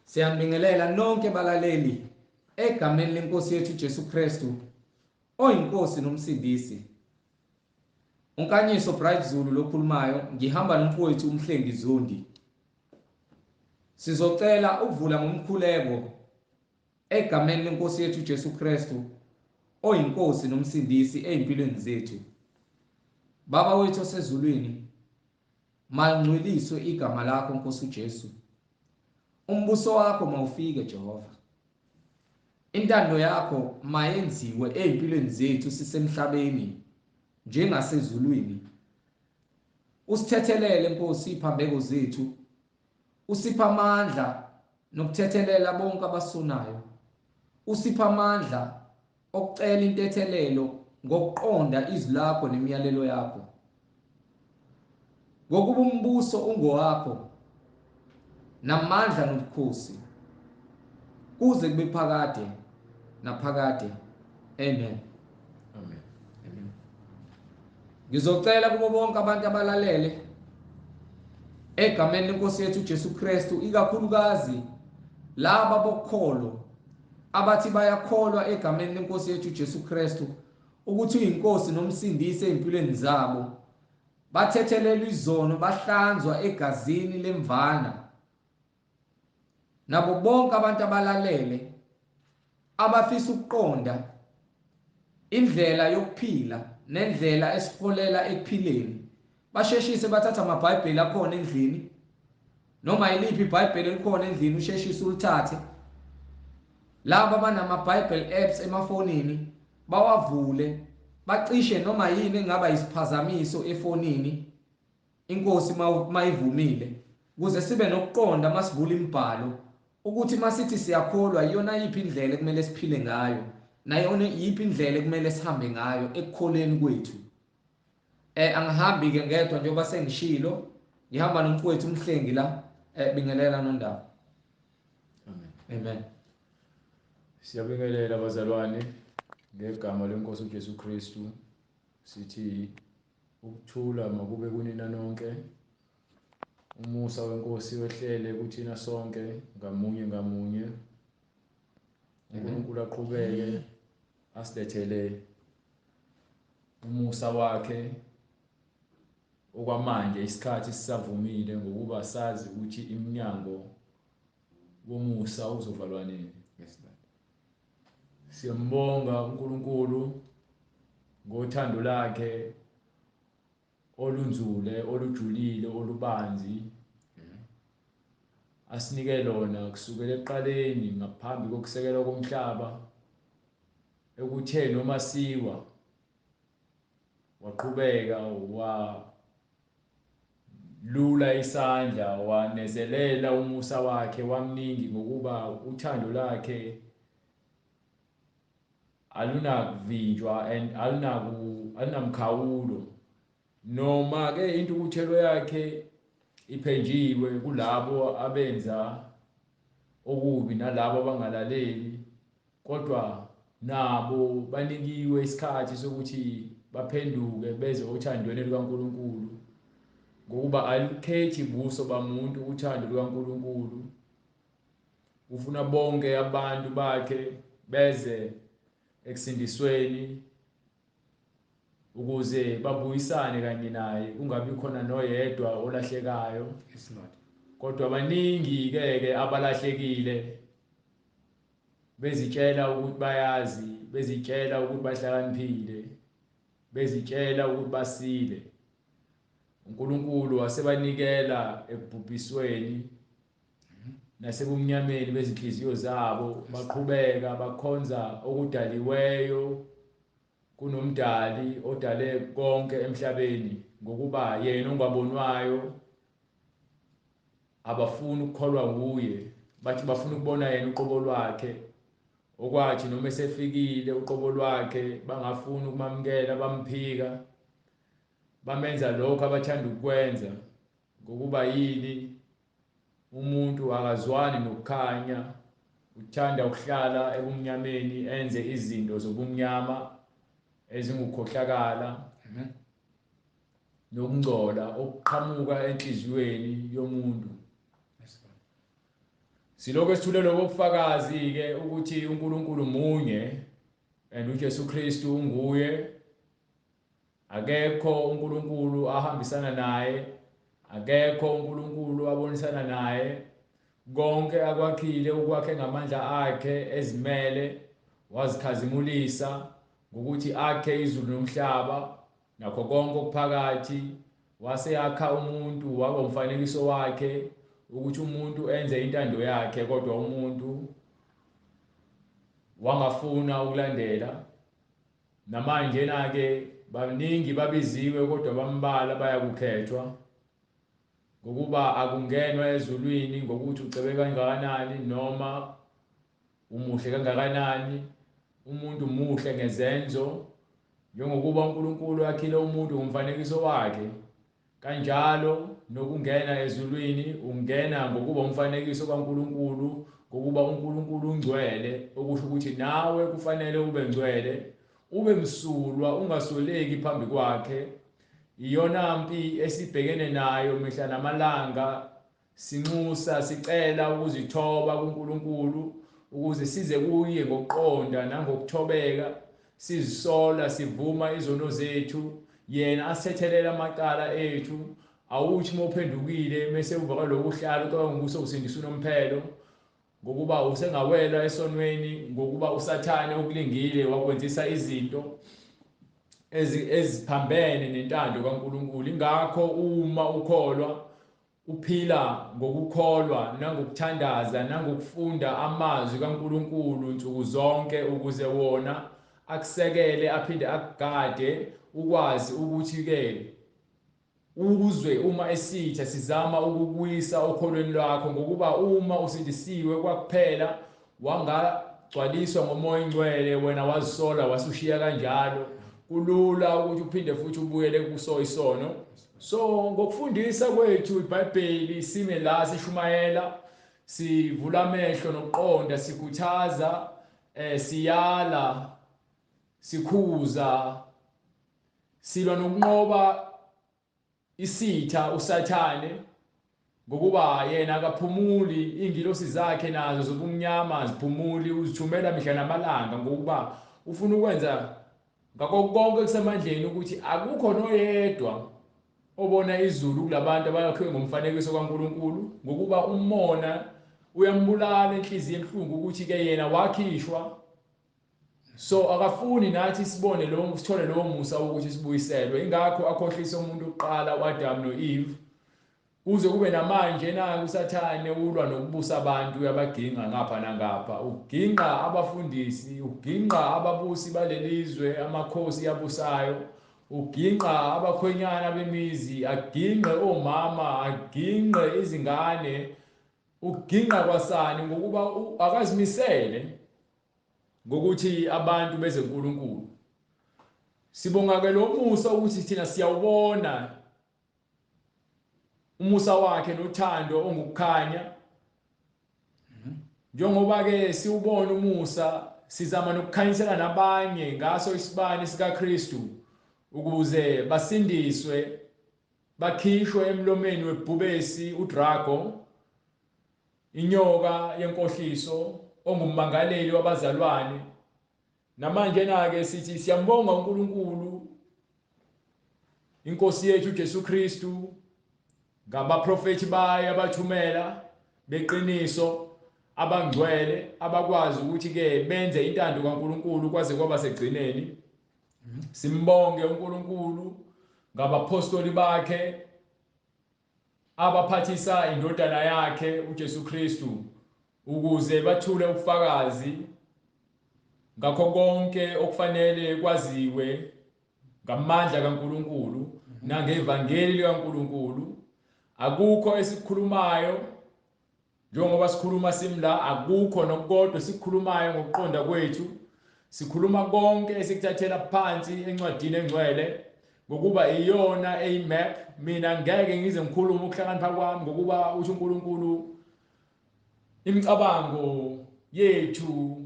Siyanibingelela nonke balaleli egameni lenkosi yethu Jesu Kristu oyinkosi nomsindisi. Unkanyiso Bright Zulu lokhulumayo, ngihamba nomfowethu uMhlengi Zondi. Sizocela ukuvula ngomkhuleko egameni lenkosi yethu Jesu Kristu oyinkosi nomsindisi ezimpilweni zethu. Baba wethu osezulwini, malingcweliswe igama lakho Nkosi uJesu. Umbuso wakho mawufike Jehova. Intando yakho mayenziwe ezimpilweni zethu sisemhlabeni njengasezulwini. Usithethelele Nkosi iphambeko zethu. Usipha amandla nokuthethelela bonke abasonayo. Usipha amandla okucela intethelelo ngokuqonda izwi lakho nemiyalelo yakho. Ngokuba umbuso ungowakho namandla nobukhosi kuze kube phakade naphakade. Amen. Amen. Amen. Ngizocela kubo bonke abantu abalalele egameni lenkosi yethu Jesu Kristu, ikakhulukazi laba bokholo abathi bayakholwa egameni lenkosi yethu Jesu Kristu ukuthi uyinkosi nomsindisi ezimpilweni zabo, bathethelelwa izono, bahlanzwa egazini lemvana. Nabo bonke abantu abalalele abafisa ukuqonda indlela yokuphila nendlela esiholela ekuphileni, basheshise bathatha amaBhayibheli akhona endlini, noma yiliphi iBhayibheli elikhona endlini usheshise ulithathe. Laba abanama Bible apps emafonini bawavule, bacishe noma yini engaba isiphazamiso efonini, inkosi mayivumile, ukuze sibe nokuqonda masivula imibhalo ukuthi masithi siyakholwa iyona yiphi indlela ekumele siphile ngayo, nayona yiphi indlela ekumele sihambe ngayo ekukholeni kwethu. Angihambi ke ngedwa njengoba sengishilo, ngihamba nomfowethu uMhlengi la. Bingelela nondaba. Amen. Amen. Siyabingelela bazalwane ngegama lenkosi uJesu Kristu. Sithi ukuthula makube kunina nonke. Umusa wenkosi wehlele kuthina sonke ngamunye ngamunye. uNkulunkulu aqhubeke asilethele umusa wakhe okwamanje isikhathi sisavumile, ngokuba sazi ukuthi iminyango womusa uzovalwa nini. Yes, Lord. Siyambonga uNkulunkulu ngothando lakhe olunzule, olujulile, olubanzi asinike lona kusukela ekuqaleni ngaphambi kokusekelwa komhlaba, ekuthe noma siwa waqhubeka walula isandla, wanezelela umusa wakhe wamningi, ngokuba uthando lakhe alunakuvinjwa and alunamkhawulo. Noma ke intukuthelo yakhe iphenjiwe kulabo abenza okubi nalabo abangalaleli, kodwa nabo banikiwe isikhathi sokuthi baphenduke beze othandweni lukaNkulunkulu, ngokuba alukhethi buso bamuntu uthando lukaNkulunkulu. Ufuna bonke abantu bakhe beze ekusindisweni ukuze babuyisane kanye naye, kungabi khona noyedwa olahlekayo. Yes, Lord. Kodwa baningi ke abalahlekile, bezitshela ukuthi bayazi, bezitshela ukuthi bahlakaniphile, bezitshela ukuthi basile. uNkulunkulu wasebanikela ekubhubhisweni nasebumnyameni bezinhliziyo zabo, baqhubeka bakhonza okudaliweyo kunomdali odale konke emhlabeni, ngokuba yena ongabonwayo abafuni ukukholwa nguye, bathi bafuna ukubona yena uqobo lwakhe. Okwathi noma esefikile uqobo lwakhe bangafuni ukumamukela, bamphika, bamenza lokho abathanda ukukwenza. Ngokuba yini? Umuntu akazwani nokukhanya, uthanda ukuhlala ebumnyameni, enze izinto zobumnyama ezingukhohlakala Amen. nokungcola okuqhamuka enhliziyweni yomuntu. Yes, Lord. Silokhu esithule lobo bufakazi ke ukuthi uNkulunkulu munye and uJesu Kristu unguye. Akekho uNkulunkulu ahambisana naye, akekho uNkulunkulu abonisana naye. Konke akwakhile ukwakhe ngamandla akhe ezimele, wazikhazimulisa ngokuthi akhe izulu nomhlaba nakho konke okuphakathi. Wase yakha umuntu waba umfanekiso wakhe, ukuthi umuntu enze intando yakhe, kodwa umuntu wangafuna ukulandela. Namanje na-ke baningi babiziwe, kodwa bambala bayakukhethwa, ngokuba akungenwa ezulwini ngokuthi ucebe kangakanani noma umuhle kangakanani. Umuntu muhle ngezenzo, njengokuba uNkulunkulu akhile umuntu ngomfanekiso wakhe, kanjalo nokungena ezulwini ungena ngokuba umfanekiso kaNkulunkulu, ngokuba uNkulunkulu ungcwele, okusho ukuthi nawe kufanele ube ngcwele, ube msulwa, ungasoleki phambi kwakhe. Iyona mpi esibhekene nayo mihla namalanga, sinxusa sicela ukuzithoba kuNkulunkulu ukuze size kuye ngokuqonda nangokuthobeka, sizisola sivuma izono zethu, yena asithethelela amacala ethu. Awuthi mawuphendukile mase uva kwalokhu uhlala ucabanga ukuthi usindisa unomphelo, ngokuba usengawelwa esonweni, ngokuba uSathane ukulingile wakwenzisa izinto eziphambene nentando kaNkulunkulu. Ingakho uma ukholwa uphila ngokukholwa nangokuthandaza nangokufunda amazwi kaNkulunkulu nsuku zonke, ukuze wona akusekele aphinde akugade, ukwazi ukuthi ke uzwe uma esitha sizama ukukuwisa okholweni lwakho, ngokuba uma usindisiwe kwakuphela wangagcwaliswa ngoMoya oNgcwele, wena wazisola wasushiya kanjalo, kulula ukuthi uphinde futhi ubuyele kuso isono. So ngokufundisa kwethu iBhayibheli sime la sishumayela, sivula amehlo nokuqonda, sikhuthaza, siyala, sikhuza, silwa nokunqoba isitha uSathane, ngokuba yena akaphumuli, ingilosi zakhe nazo zobumnyama ziphumuli, uzithumela mihla namalanga, ngokuba ufuna ukwenza ngakho konke kusemandleni ukuthi akukho noyedwa obona izulu kulabantu abayakhiwe ngomfanekiso kaNkulunkulu, ngokuba umona uyambulala inhliziyo ebuhlungu ukuthi ke yena wakhishwa. So akafuni nathi sibone lo, sithole lowo musa ukuthi sibuyiselwe. Ingakho akhohlisa umuntu oqala uAdam noEve, kuze kube namanje na uSathane ulwa nokubusa abantu, uyabaginqa ngapha nangapha, uginqa abafundisi, uginqa ababusi balelizwe, amakhosi abusayo, uginqa abakhwenyana bemizi, aginqe omama, aginqe izingane, uginqa kwasani, ngokuba akazimisele ngokuthi abantu beze kuNkulunkulu. Sibonga ke lo musa ukuthi thina siyawubona umusa wakhe nothando ongukukhanya. Njengoba ke siwubona umusa, sizama nokukhanyisela nabanye ngaso isibani sikaKristu, ukuze basindiswe, bakhishwe emlomeni webhubesi uDrago, inyoka yenkohliso ongummangaleli wabazalwane. Namanje na ke sithi siyambonga uNkulunkulu inkosi yethu uJesu Kristu ngabaprofethi baye abathumela beqiniso, abangcwele, abakwazi ukuthi ke benze intando kaNkulunkulu kwaze kwaba segcineni. Simbonge uNkulunkulu ngabapostoli bakhe abaphathisa indodana yakhe uJesu Kristu ukuze bathule ubufakazi ngakho konke okufanele kwaziwe ngamandla kaNkulunkulu nangevangeli likaNkulunkulu. Akukho esikhulumayo njengoba sikhuluma simla, akukho nokukodwa esikhulumayo ngokuqonda kwethu. Sikhuluma konke esikuthathela phansi encwadini engcwele, ngokuba iyona eyimap. Mina ngeke ngize ngikhulume ukuhlakanipha kwami, ngokuba uthi uNkulunkulu imicabango yethu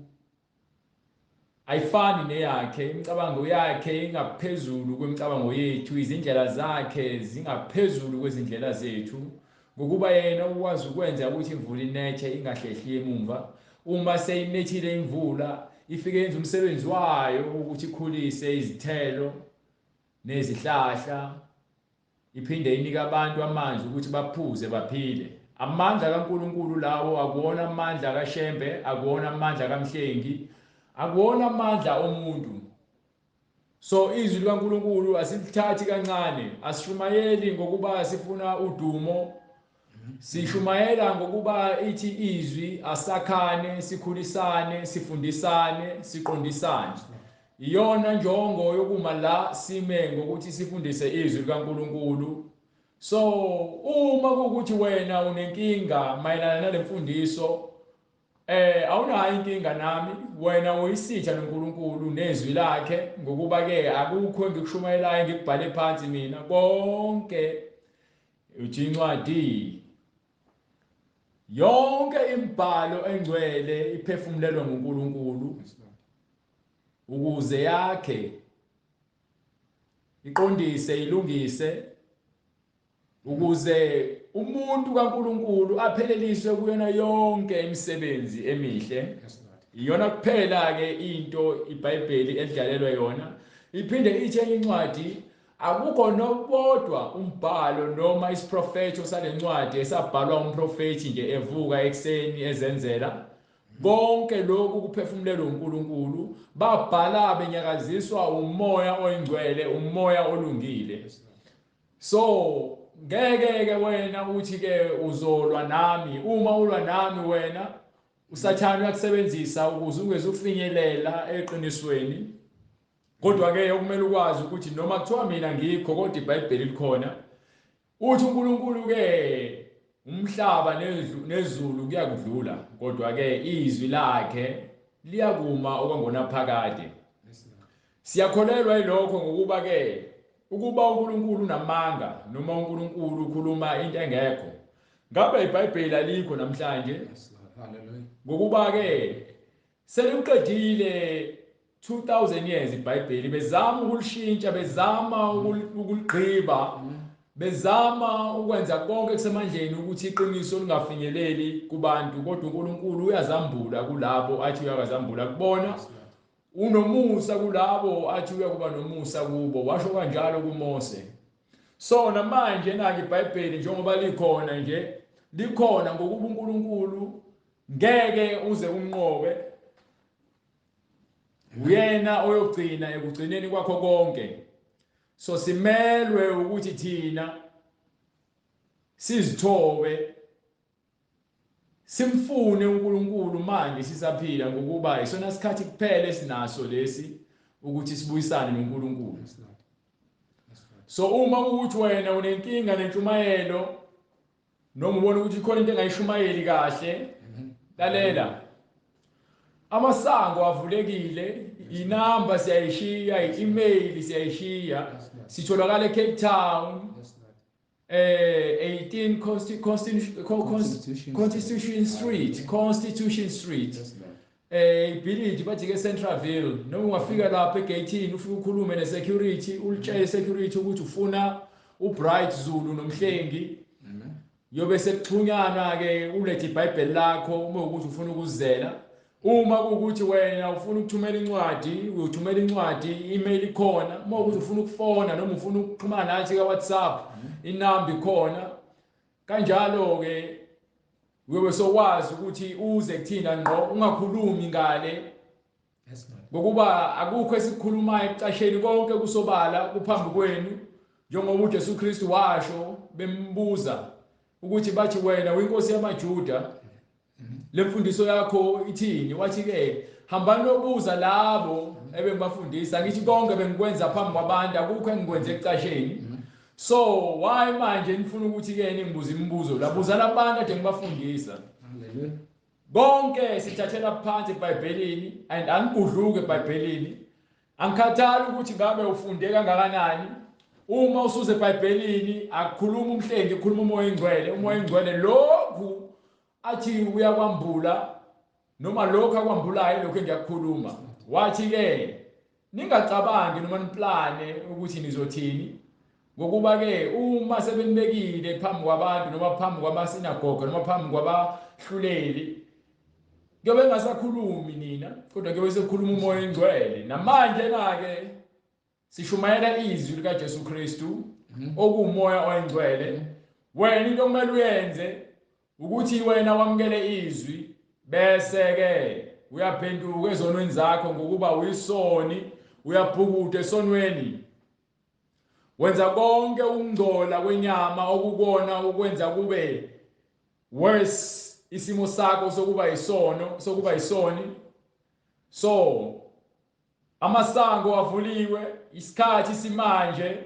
ayifani neyakhe, imicabango yakhe ingaphezulu kwemicabango yethu, izindlela zakhe zingaphezulu kwezindlela zethu. Ngokuba yena ukwazi ukwenza ukuthi imvula inethe ingahlehli emumva. Uma seyinethile imvula ifike yenza umsebenzi wayo ukuthi ikhulise izithelo nezihlahla, iphinde inike abantu amanzi ukuthi baphuze baphile. Amandla kaNkulunkulu lawo akuwona amandla kaShembe, akuwona amandla kaMhlengi, akuwona amandla omuntu. So izwi likaNkulunkulu asilithathi kancane, asishumayeli ngokuba sifuna udumo, sishumayela ngokuba ithi izwi asakhane, sikhulisane, sifundisane, siqondisane. Iyona njongo yokuma la sime ngokuthi sifundise izwi likaNkulunkulu. So uma kuwukuthi wena unenkinga mayelana nalemfundiso, awunayo inkinga nami, wena uyisitha noNkulunkulu nezwi lakhe, ngokuba ke akukho engikushumayelayo ngikubhale phansi mina konke. Uthi incwadi yonke imibhalo engcwele iphefumulelwe nguNkulunkulu ukuze yakhe, iqondise, ilungise, ukuze umuntu kaNkulunkulu apheleliswe kuyona yonke imisebenzi emihle. Iyona kuphela ke into iBhayibheli elidlalelwa yona. Iphinde ithi enye incwadi, akukho nobodwa umbhalo noma isiprofetho salencwadi esabhalwa umprofethi nje evuka ekseni ezenzela. Konke lokhu kuphefumulelwe uNkulunkulu, babhala benyakaziswa umoya oyingcwele, umoya olungile. So ngeke ke wena uthi ke uzolwa nami. Uma ulwa nami wena, uSathane uyakusebenzisa ukuze ungezufinyelela eqinisweni. Kodwa ke okumele ukwazi ukuthi noma kuthiwa mina ngikho, kodwa iBhayibheli likhona. Uthi uNkulunkulu ke umhlaba nezulu kuyakudlula, kodwa ke izwi lakhe liyakuma okwangonaphakade. Siyakholelwa yilokho, ngokuba ke ukuba uNkulunkulu unamanga noma uNkulunkulu ukhuluma into engekho, ngabe iBhayibheli alikho namhlanje. Ngokuba ke seliqedile 2000 years iBhayibheli, bezama ukulishintsha, bezama ukuligqiba, bezama ukwenza konke kusemandleni ukuthi iqiniso lingafinyeleli kubantu, kodwa uNkulunkulu uyazambula kulabo athi uyakazambula kubona, unomusa kulabo athi uyakuba nomusa kubo, washo kanjalo kuMose. So namanje nake iBhayibheli njengoba likhona nje, likhona ngokuba uNkulunkulu ngeke uze umnqobe. Uyena oyogcina ekugcineni kwakho konke. So simelwe ukuthi thina sizithobe, simfune uNkulunkulu manje sisaphila, ngokuba isona sikhathi kuphela esinaso lesi ukuthi sibuyisane noNkulunkulu. So uma ukuthi wena unenkinga nentshumayelo, noma ubona ukuthi khona into engayishumayeli kahle, lalela. Amasango avulekile, inamba siyayishiya, i-email siyayishiya, sitholakala eCape Town, 18 Constitution Street, Constitution Street, ibhilidi bathi ke Centralville. Noma ungafika lapha egate ufike ukhulume nesecurity, ulitshele security ukuthi ufuna uBright Zulu noMhlengi. Yobe sekuxhunyana ke, ulethe iBhayibheli lakho uma ukuthi ufuna ukuzela. Uma kuwukuthi wena ufuna ukuthumela incwadi, uyothumela incwadi, i-email ikhona. Uma ukuthi ufuna ukufona noma ufuna ukuxhumana nathi ka WhatsApp, inamba ikhona. Kanjalo ke uyobe sokwazi ukuthi uze kuthina ngqo, ungakhulumi ngale, ngokuba akukho esikhulumayo ekucasheni, konke kusobala kuphambi kwenu. Njengoba uJesu Kristu washo bembuza ukuthi bathi wena uyinkosi yamaJuda, lemfundiso yakho ithini? Wathi ke hambani nobuza labo ebengibafundisa, ngithi konke bengikwenza phambi kwabantu, akukho engikwenze ekucasheni. So why manje nifuna ukuthi ke ningibuze imibuzo? Labuzana abantu ade ngibafundisa. Konke sithathela phansi eBhayibhelini, and angigudluke eBhayibhelini. Angikhathali ukuthi ngabe ufunde kangakanani. Uma usuze eBhayibhelini, akukhuluma uMhlengi, ukhuluma uMoya Oyingcwele. UMoya Oyingcwele lokhu athi uyakwambula, noma lokhu akwambulayo lokhu engiyakukhuluma. Wathi ke ningacabangi noma niplane ukuthi nizothini, Ngokuba ke uma sebenibekile phambi kwabantu noma phambi kwamasinagoge noma phambi kwabahluleli, kuyobe engasakhulumi nina, kodwa kuyobe sekukhuluma uMoya oNgcwele. Namanje na-ke sishumayela izwi likaJesu Kristu okuwuMoya oNgcwele. Wena into okumele uyenze ukuthi wena wamukele izwi, bese-ke uyaphenduka ezonweni zakho, ngokuba uyisoni, uyabhukuda esonweni. Wenza konke ukungcola kwenyama okukona ukwenza kube worse isimo sakho sokuba isono, sokuba isoni. So amasango avuliwe, isikhathi simanje.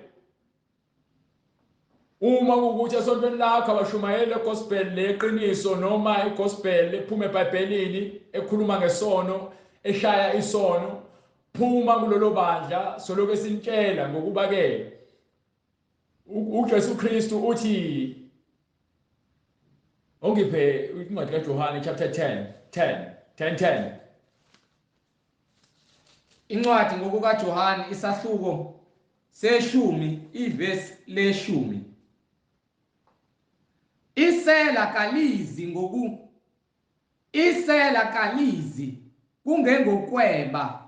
Uma kuwukuthi esontweni lakho abashumayeli gospel leqiniso noma igospel ephuma eBhayibhelini ekhuluma ngesono, eshaya isono, phuma kulolo bandla. Soloko esinitshela, ngokuba ke uJesu Kristu uthi, ongiphe incwadi kaJohane chapter 10 10 10 10. Incwadi ngokukaJohane isahluko seshumi, ivesi leshumi. Isela kalizi ngoku isela kalizi kungengokweba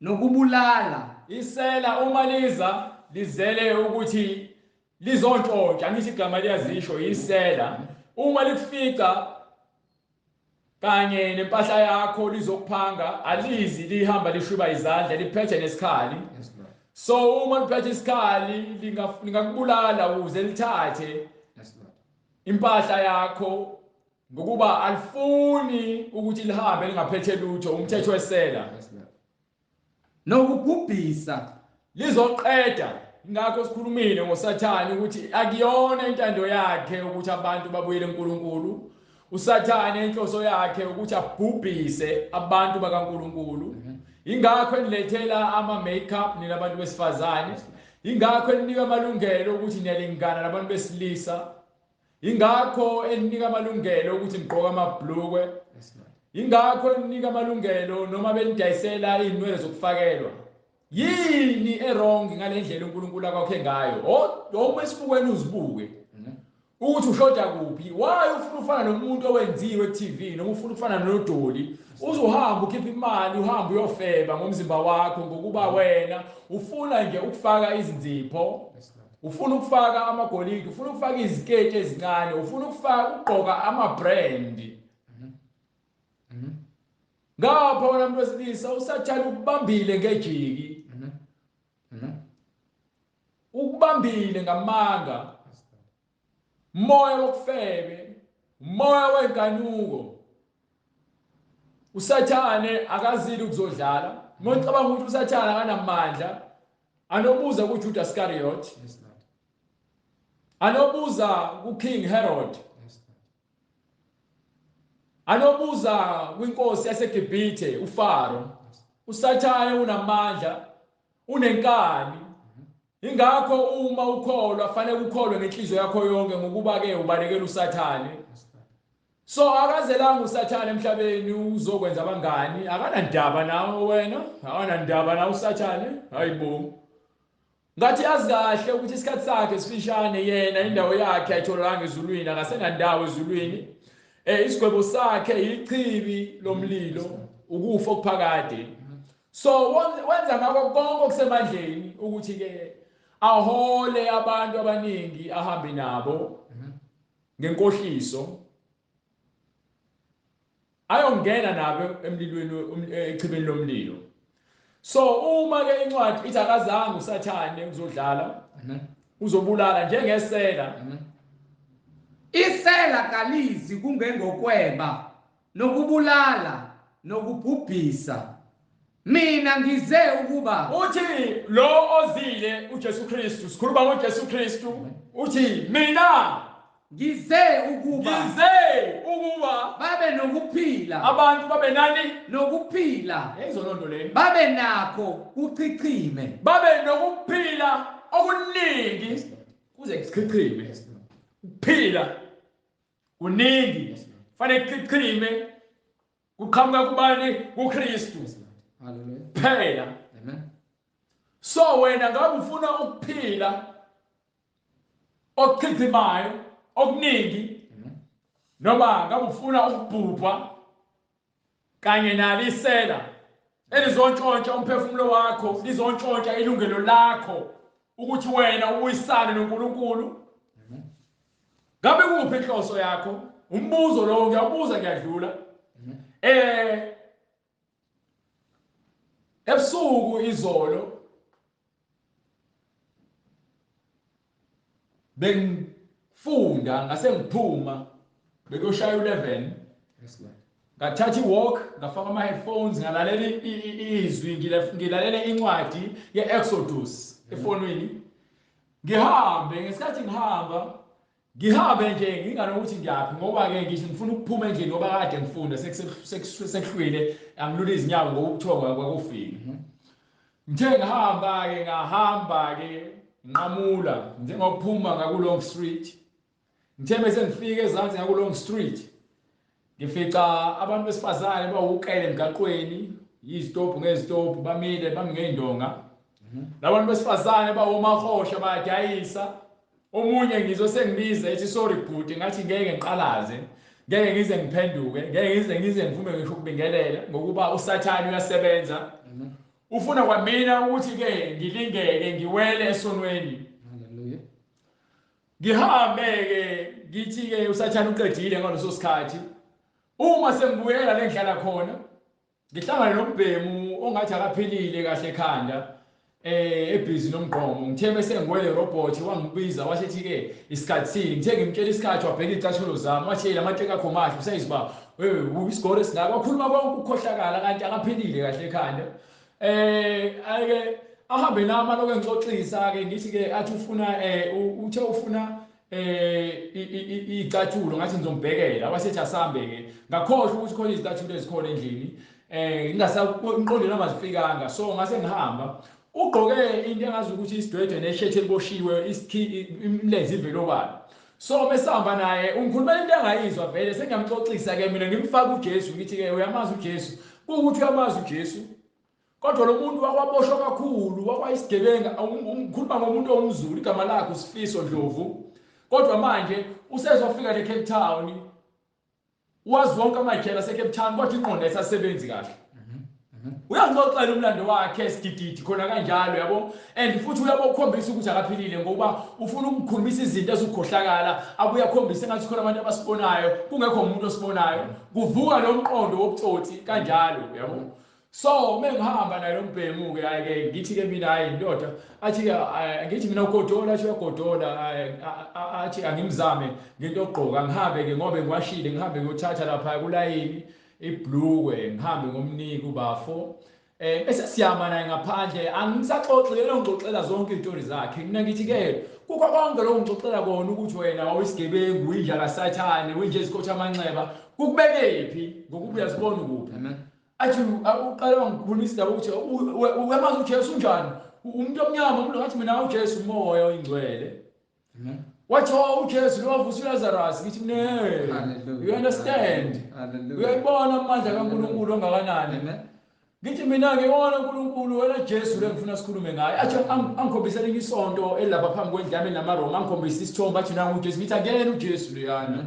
nokubulala. Isela uma liza lizele ukuthi lizontshontsha, angithi igama liyazisho, isela. Uma likufica kanye nempahla yakho lizokuphanga, alizi lihamba lishwiba izandla, liphethe nesikhali. So uma liphethe isikhali lingakubulala ukuze lithathe impahla yakho, ngokuba alifuni ukuthi lihambe lingaphethe lutho, umthetho wesela. Nokubhubhisa. Lizoqeda. Ingakho sikhulumile ngoSathane ukuthi akuyona intando yakhe ukuthi abantu babuyele kuNkulunkulu. uSathane inhloso yakhe ukuthi abhubhise abantu bakaNkulunkulu. Ingakho enilethela ama makeup nina abantu besifazane. Ingakho eninika amalungelo ukuthi niyalingana nabantu besilisa. Ingakho eninika amalungelo ukuthi nigqoke amabhlukwe. Ingakho eninika amalungelo noma benidayisela izinwele zokufakelwa. Yini e-wrong ngalendlela uNkulunkulu akwakhe ngayo? Uma esibukweni uzibuke ukuthi ushoda kuphi. Why ufuna ufana nomuntu owenziwe ku-TV noma ufuna ukufana nodoli? Uzohamba ukhipha imali, uhambe uyofeba ngomzimba wakho, ngokuba wena ufuna nje ukufaka izinzipho, ufuna ukufaka amagolide, ufuna ukufaka iziketi ezincane, ufuna ukufaka ukugqoka ama-brand. Ngapha wena muntu wesilisa uSathane ukubambile ngejiki, ukubambile ngamanga, moya wokufebe, moya wenkanuko. uSathane akazili ukuzodlala. Ngicabanga ukuthi uSathane akanamandla. Anobuza kuJudas Iscariot, anobuza kuKing Herod, anobuza kwinkosi yaseGibhithe uFaro. uSathane unamandla, unenkani. Ingakho uma ukholwa fanele ukholwe ngenhliziyo yakho yonke, ngokuba ke ubalekela uSathane. So akazelanga uSathane emhlabeni uzokwenza abangani, akanandaba nawe wena, akanandaba nawe uSathane. Hayibo, ngathi yazi kahle ukuthi isikhathi sakhe sifishane, yena indawo yakhe ayitholakanga ezulwini, akasenandawo ezulwini. Isigwebo sakhe ichibi lomlilo, ukufa okuphakade. So wenza ngakho konke okusemandleni ukuthi ke ahole abantu abaningi ahambe nabo ngenkohliso, ayongena nabo emlilweni, echibeni lomlilo. So uma ke incwadi ithi akazange uSathane uzodlala, uzobulala njengesela. Isela kalizi kungengokweba nokubulala nokubhubhisa. Mina ngize ukuba uthi lo ozile uJesu Kristu, sikhuluma ngoJesu Kristu, uthi mina ngize ukuba ngize ukuba babe nokuphila, abantu babe nani? Nokuphila. Yayizolonto le. Babe nakho kuchichime, babe nokuphila okuningi kuze kuchichime. Ukuphila kuningi fanele kuchichime, kuqhamuka kubani? KuKristu. Hallelujah. Phela. Amen. So wena ngabe ufuna ukuphila Okuchichimayo okuningi noma ngabe ufuna ukubhubha kanye nalo isela elizontshontsha umphefumulo wakho, lizontshontsha ilungelo lakho ukuthi wena ubuyisane noNkulunkulu. Ngabe kuphi inhloso yakho? Umbuzo lowo ngiyawubuza, ngiyadlula. Ebusuku izolo bengifunda, ngase ngiphuma, bekuyoshaya u11. Yes, Lord. Ngathatha i-walk, ngafaka ama-headphones, ngalalela izwi, ngilalele incwadi ye-Exodus efonini. Ngihambe, ngesikhathi ngihamba, ngihambe nje nginganokuthi ngiyaphi, ngoba-ke ngisho ngifuna ukuphuma endlini ngoba kade ngifunda, sekuhlwile, angilula izinyawo ngoba ubuthongo kwakufika. Ngithe ngihamba-ke, ngahamba-ke nqamula njengokuphuma ngaku-Long Street. Ngithe bese ngifika ezansi ngaku-Long Street, ngifica abantu besifazane bawukele emgaqweni, izitobhu ngezitobhu, bamile, bami ngey'ndonga. Labantu besifazane bawomahosha bayadayisa. Omunye ngizwe sengibiza ethi sorry bhuti, ngathi ngeke ngiqalaze, ngeke ngize ngiphenduke, ngeke ngize ngivume ngisho ukubingelela, ngokuba uSathane uyasebenza. Ufuna kwamina ukuthi ke ngilingeke ngiwele esonweni. Hallelujah. Ngihambe ke ngithi ke uSathane uqedile ngaleso sikhathi. Uma sengibuyela le ngihlala khona, ngihlangane nombhemu ongathi akaphilile kahle ekhanda, ebhizi nomgqomo. Ngithe bese ngiwele robot, wangibiza wasethi ke isikhathi sini. Ngithe ngimtshela isikhathi, wabheka izicathulo zami, wathi la mateki akho mahle, usayiziba isigoro esingaka. Wakhuluma konke ukukhohlakala kanti akaphilile kahle ekhanda. Ake ahambe nami lokho engixoxisa ke, ngithi ke athi ufuna uthe ufuna icathulo, ngathi ngizombhekela, wasethi asambe ke. Ngakhohlwa ukuthi khona izicathulo ezikhona endlini, ngingasaqondi noma zifikanga, so ngase ngihamba. Ugqoke into engazi ukuthi isidwedwe neshethi eliboshiwe, imilenze ivele obala. So mesihamba naye ungikhulumela into engayizwa vele, sengiyamxoxisa ke mina, ngimfaka uJesu, ngithi ke uyamazi uJesu, kuwukuthi uyamazi uJesu. Kodwa lo muntu wakwaboshwa kakhulu, wakwayisigebenga, ngikhuluma ngomuntu owumZulu, igama lakhe uSifiso Ndlovu. Kodwa manje usezofika le Cape Town, wazi wonke amajele ase-Cape Town, kodwa ingqondo ayisasebenzi kahle. Uyangixoxela umlando wakhe sigididi khona kanjalo, yabo. And futhi uyabokhombisa ukuthi akaphilile, ngoba ufuna ukukhulumisa izinto ezikhohlakala, abuye akhombise engathi khona abantu abasibonayo, kungekho umuntu osibonayo. Kuvuka lo mqondo wobutsotsi kanjalo, yabo. So mengihamba naye lo mbhemu ke, hayi ke ngithi ke mina hayi indoda, athi ke ngithi mina ugodola, athi uyagodola, athi angimzame ngento yokugqoka, ngihambe ke ngoba ngiwashile, ngihambe ngiyothatha lapha kulayini iblukwe, ngihambe ngomniki ubafo. Bese siyama naye ngaphandle, angisaxoxi lelo ngixoxela zonke izitori zakhe. Mina ngithi ke kukho konke lokho ngixoxela kona ukuthi wena wawuyisigebengu, uyinja kaSathane, uyinja ezikhotha amanxeba, kukubekephi ngokuba uyazibona ukuphi. Amen. Athi uqale wangikhulumisa indaba ukuthi uyamazi uJesu unjani, umuntu omnyama, umuntu ngathi mina uJesu umoya oyingcwele. Amen. Wathi oh uJesu lo wavusa uLazarus, ngithi mina Hallelujah. you understand? Hallelujah. Uyayibona amandla kaNkuluNkulu ongakanani? Amen. Ngithi mina ngiyona uNkulunkulu wena Jesu le ngifuna sikhulume ngaye. Athi angikhombise elinye isonto elapha phambi kwendlu yami namaRoma, angikhombise isithombe, athi nangu uJesu. Ngithi akuyena uJesu leyana.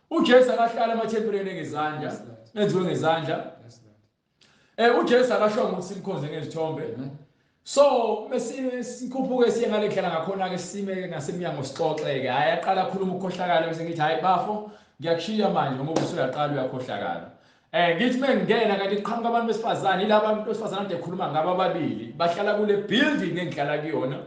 uJesu akahlala emathempelini ngezandla, Yes, Lord. enziwe ngezandla. Yes, Lord. uJesu akashongo ukuthi simkhonze ngezithombe. Amen. So mesime sikhuphuke siye ngale ndlela ngakhona ke, sime ngasemnyango sixoxe ke. Hayi aqala akhuluma ukukhohlakala, bese ngithi hayi bafo ngiyakushiya manje ngoba usuyaqala uyakhohlakala. Ngithi mengingena kanti kuqhamuka abantu besifazane, yilaba abantu besifazane ade ekhuluma ngabo ababili, bahlala kule building engihlala kuyona.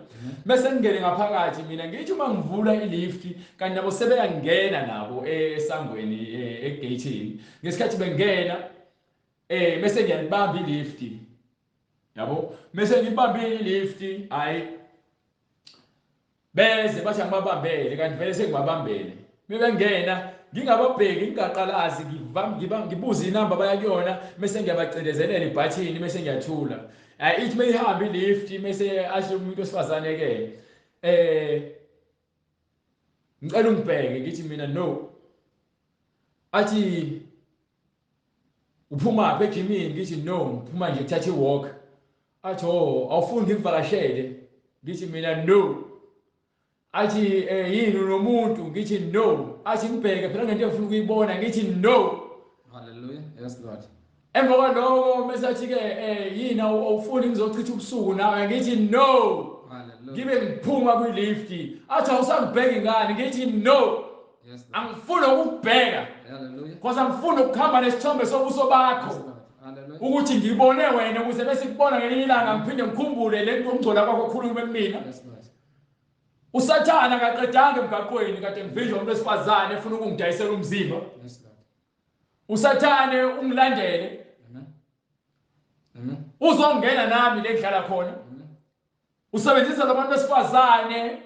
Bese ngingene ngaphakathi mina, ngithi uma ngivula ilift kanti nabo sebeyangena nabo esangweni, egate-ini. Ngesikhathi bengena bese ngiyalibamba ilift. Yabo, bese ngibambile ilift, hayi beze bathi angibabambele, kanti vele sengibabambele. Mebengena ngingababheki, ngingaqalazi, ngibuze inamba baya kuyona, bese ngiyabacindezelela ibhathini, bese ngiyathula. Hayi ithi meyihamba ilift, bese asho umuntu wesifazane ke, ngicela ungibheke, ngithi mina no. Athi uphuma phi ejimini, ngithi no, ngiphuma nje kuthatha iwalk. Athi oh awufuni ngikuvakashele, ngithi mina no. Athi yini unomuntu? Ngithi no. Athi ngibheke phela ngento engifuna ukuyibona, ngithi no. Hallelujah. Yes Lord. Emva kwaloko bese athi ke yini awufuni ngizochitha ubusuku nawe? Ngithi no. Hallelujah. Ngibe ngiphuma kwi-lift. Athi awusangibheki ngani? Ngithi no. Yes Lord. Angifuni ukukubheka. Hallelujah. Because angifuni ukuhamba nesithombe sobuso bakho. Yes Lord. Hallelujah. Ukuthi ngibone wena ukuze bese kubona ngelinye ilanga ngiphinde ngikhumbule le nto okungcola kwakho khulume kumina. Yes Lord. Usathana akaqedanga emgaqweni kade ngivinjwa umuntu wesifazane efuna ukungidayisela umzimba. Yes Lord. Usathane ungilandele. Amen. Amen. Uzongena nami le ngidlala khona. Amen. Usebenzisa labantu besifazane Amen.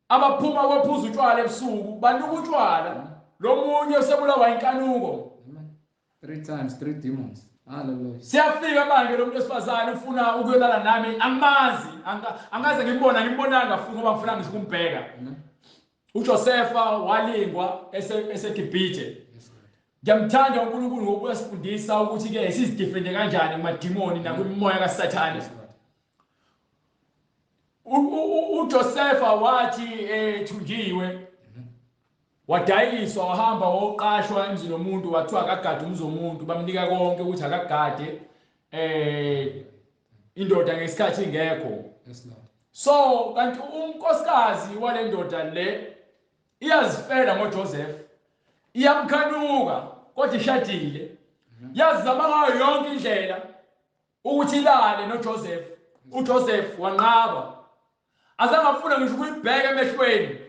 abaphuma kwephuza utshwala ebusuku, banuka utshwala. Lo munye usebulawa inkanuko. Amen. 3 times 3 demons. Hallelujah. Siyafika manje lo muntu wesifazane ufuna ukuyolala nami, angimazi, angaze ngimbona, ngimbonanga futhi ngoba ngifuna ngisho ukumbheka. Amen. uJosepha walingwa eseGibhithe. Yes Lord. Ngiyamthanda uNkulunkulu ngoba uyasifundisa ukuthi ke sizidefende kanjani kumadimoni nakwimimoya kaSathane. Yes Lord. uJosepha wathi ethunjiwe wadayiswa wahamba woqashwa emzini womuntu, wathiwa akagade umzi womuntu, bamnika konke ukuthi akagade indoda ngesikhathi ingekho. Yes Lord. So kanti unkosikazi wale ndoda le iyazifela ngoJoseph, iyamkhanuka kodwa ishadile, yazama ngayo yonke indlela ukuthi ilale noJoseph. uJoseph wanqaba, azange afune ngisho ukuyibheka emehlweni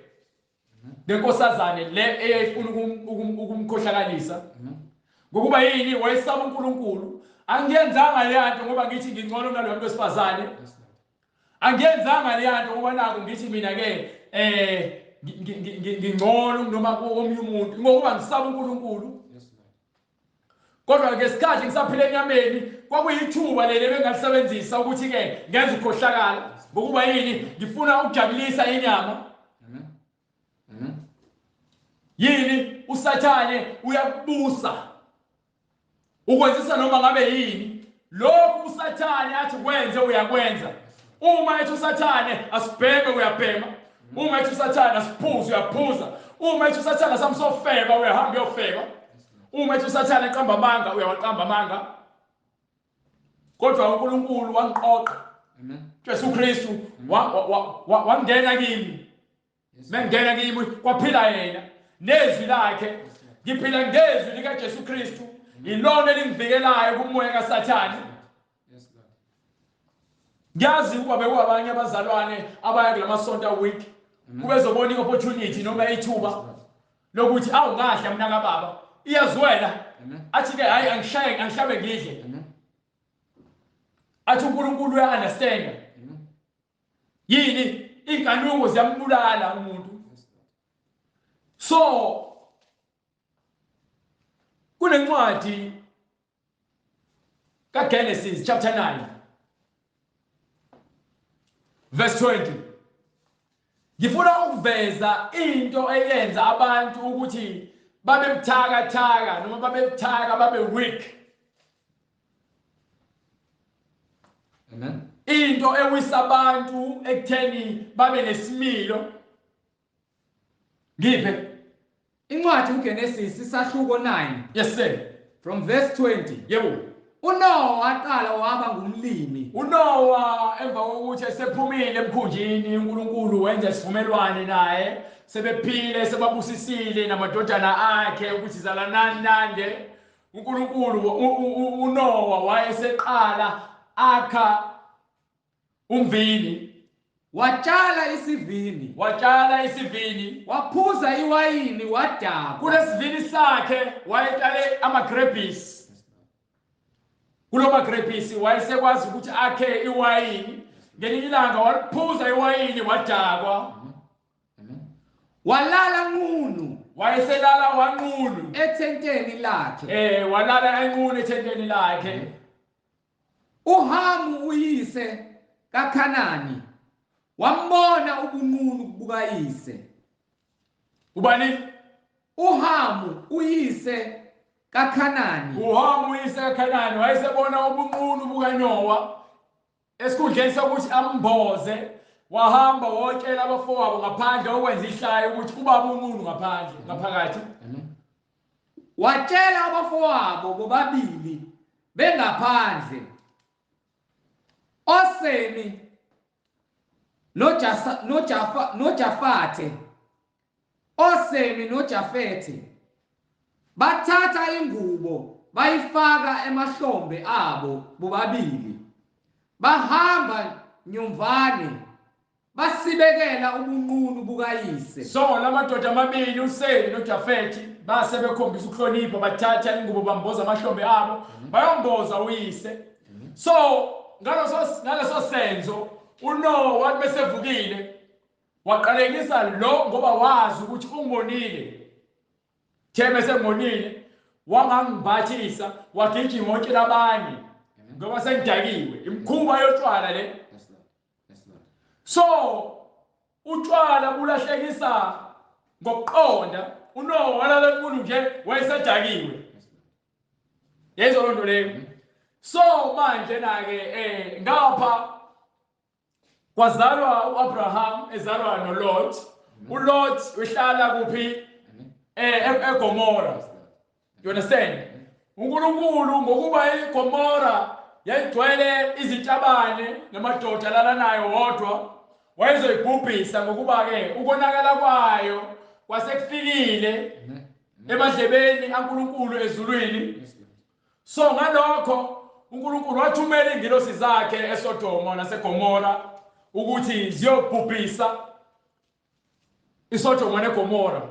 lenkosazane le eyayifuna ukumkhohlakalisa. Ngokuba yini? Wayesaba uNkulunkulu. Angiyenzanga le nto ngoba ngithi ngingcono kunaloyo muntu wesifazane. Angiyenzanga le nto ngoba naku ngithi mina ke ngingcono noma komunye umuntu, ngokuba ngisaba uNkulunkulu. Kodwa ngesikhathi ngisaphila enyameni kwakuyithuba leli ebengalisebenzisa ukuthi ke ngenze ukukhohlakala. Ngokuba yini? Ngifuna ukujabulisa inyama. Amen. Amen. Yini? uSathane uyakubusa ukwenzisa noma ngabe yini. Lokhu uSathane athi kwenze uyakwenza. Uma ethi uSathane asibheme uyabhema. Uma ethi uSathane asiphuze uyaphuza. Uma ethi uSathane asamsofeba uyahamba uyofeba. Uma ethi uSathane eqamba amanga uyawaqamba amanga. Kodwa uNkulunkulu wangiqoqa. Amen. Jesu Kristu wangena kimi. Mengena kimi kwaphila yena nezwi lakhe. Ngiphila ngezwi lika Jesu Kristu, ilona elingivikelayo kumoya kaSathane. Yes Lord. Ngiyazi ukuba bekuwabanye abazalwane abaya kulamasonto week kubezobona iopportunity noma ithuba lokuthi awungadla mina kababa, iyazwela. Athi ke hayi angishaye angihlabe ngidle. Athi uNkulunkulu uya understand. Yini? Inkanuko ziyambulala umuntu. So kunencwadi kaGenesis chapter 9 verse 20. Ngifuna ukuveza into eyenza abantu ukuthi babe buthakathaka noma babe buthaka babe weak. Amen. Into ewisa abantu ekutheni babe nesimilo. Ngiphe incwadi uGenesis isahluko 9. Yes sir. From verse 20. Yebo. uNoah waqala waba ngumlimi. uNoah emva kokuthi esephumile emkhunjini uNkulunkulu wenza isivumelwano naye, sebephile sebabusisile namadodana akhe ukuthi zalanani nande. uNkulunkulu uNoah wayeseqala akha umvini. Watshala isivini. Watshala isivini. Waphuza iwayini wadakwa. Kulesivini sakhe wayetshale amagrapes. Kuloma grapes wayesekwazi ukuthi akhe iwayini. Ngelinye ilanga waliphuza iwayini wadakwa. Walala nqunu. Wayeselala wanqunu ethenteni lakhe. Walala enqunu ethenteni lakhe. uHamu uyise kaKhanani wambona ubunqunu bukayise. Ubani? uHamu uyise kaKhanani. uHamu uyise kaKhanani wayesebona ubunqunu bukaNoah. Esikhundleni sokuthi amboze Wahamba wotshela abafowabo ngaphandle okwenza ihlaya ukuthi ubaba unqunu ngaphandle ngaphakathi. Watshela abafowabo bobabili bengaphandle, oSemi noJafathe, oSemi noJafethe bathatha ingubo bayifaka emahlombe abo bobabili, bahamba nyomvane basibekela ubunqunu bukayise. So lamadoda amabili uSemi noJafethi base bekhombisa ukuhlonipha, bathatha ingubo bamboza amahlombe abo, bayomboza uyise. So ngaleso senzo uNoah wathi besevukile waqalekisa lo ngoba wazi ukuthi ungibonile. Theme sengonile wangangimbathisa wagijima wotshela abanye ngoba sengidakiwe. Imikhuba yotshwala le. So utshwala bulahlekisa ngokuqonda. uNoah walala enkulu nje wayesedakiwe. Yezwa lonto leyo. So manje na ke ngapha kwazalwa uAbraham ezalwa noLot. uLot uhlala kuphi? eGomora. You understand? uNkulunkulu ngokuba iGomora yayigcwele izitabane namadoda alalanayo wodwa, wayezoyibhubhisa ngokuba ke ukonakala kwayo kwasekufikile emadlebeni kaNkulunkulu ezulwini. So ngalokho uNkulunkulu wathumela ingilosi zakhe eSodoma naseGomora ukuthi ziyobhubhisa iSodoma neGomora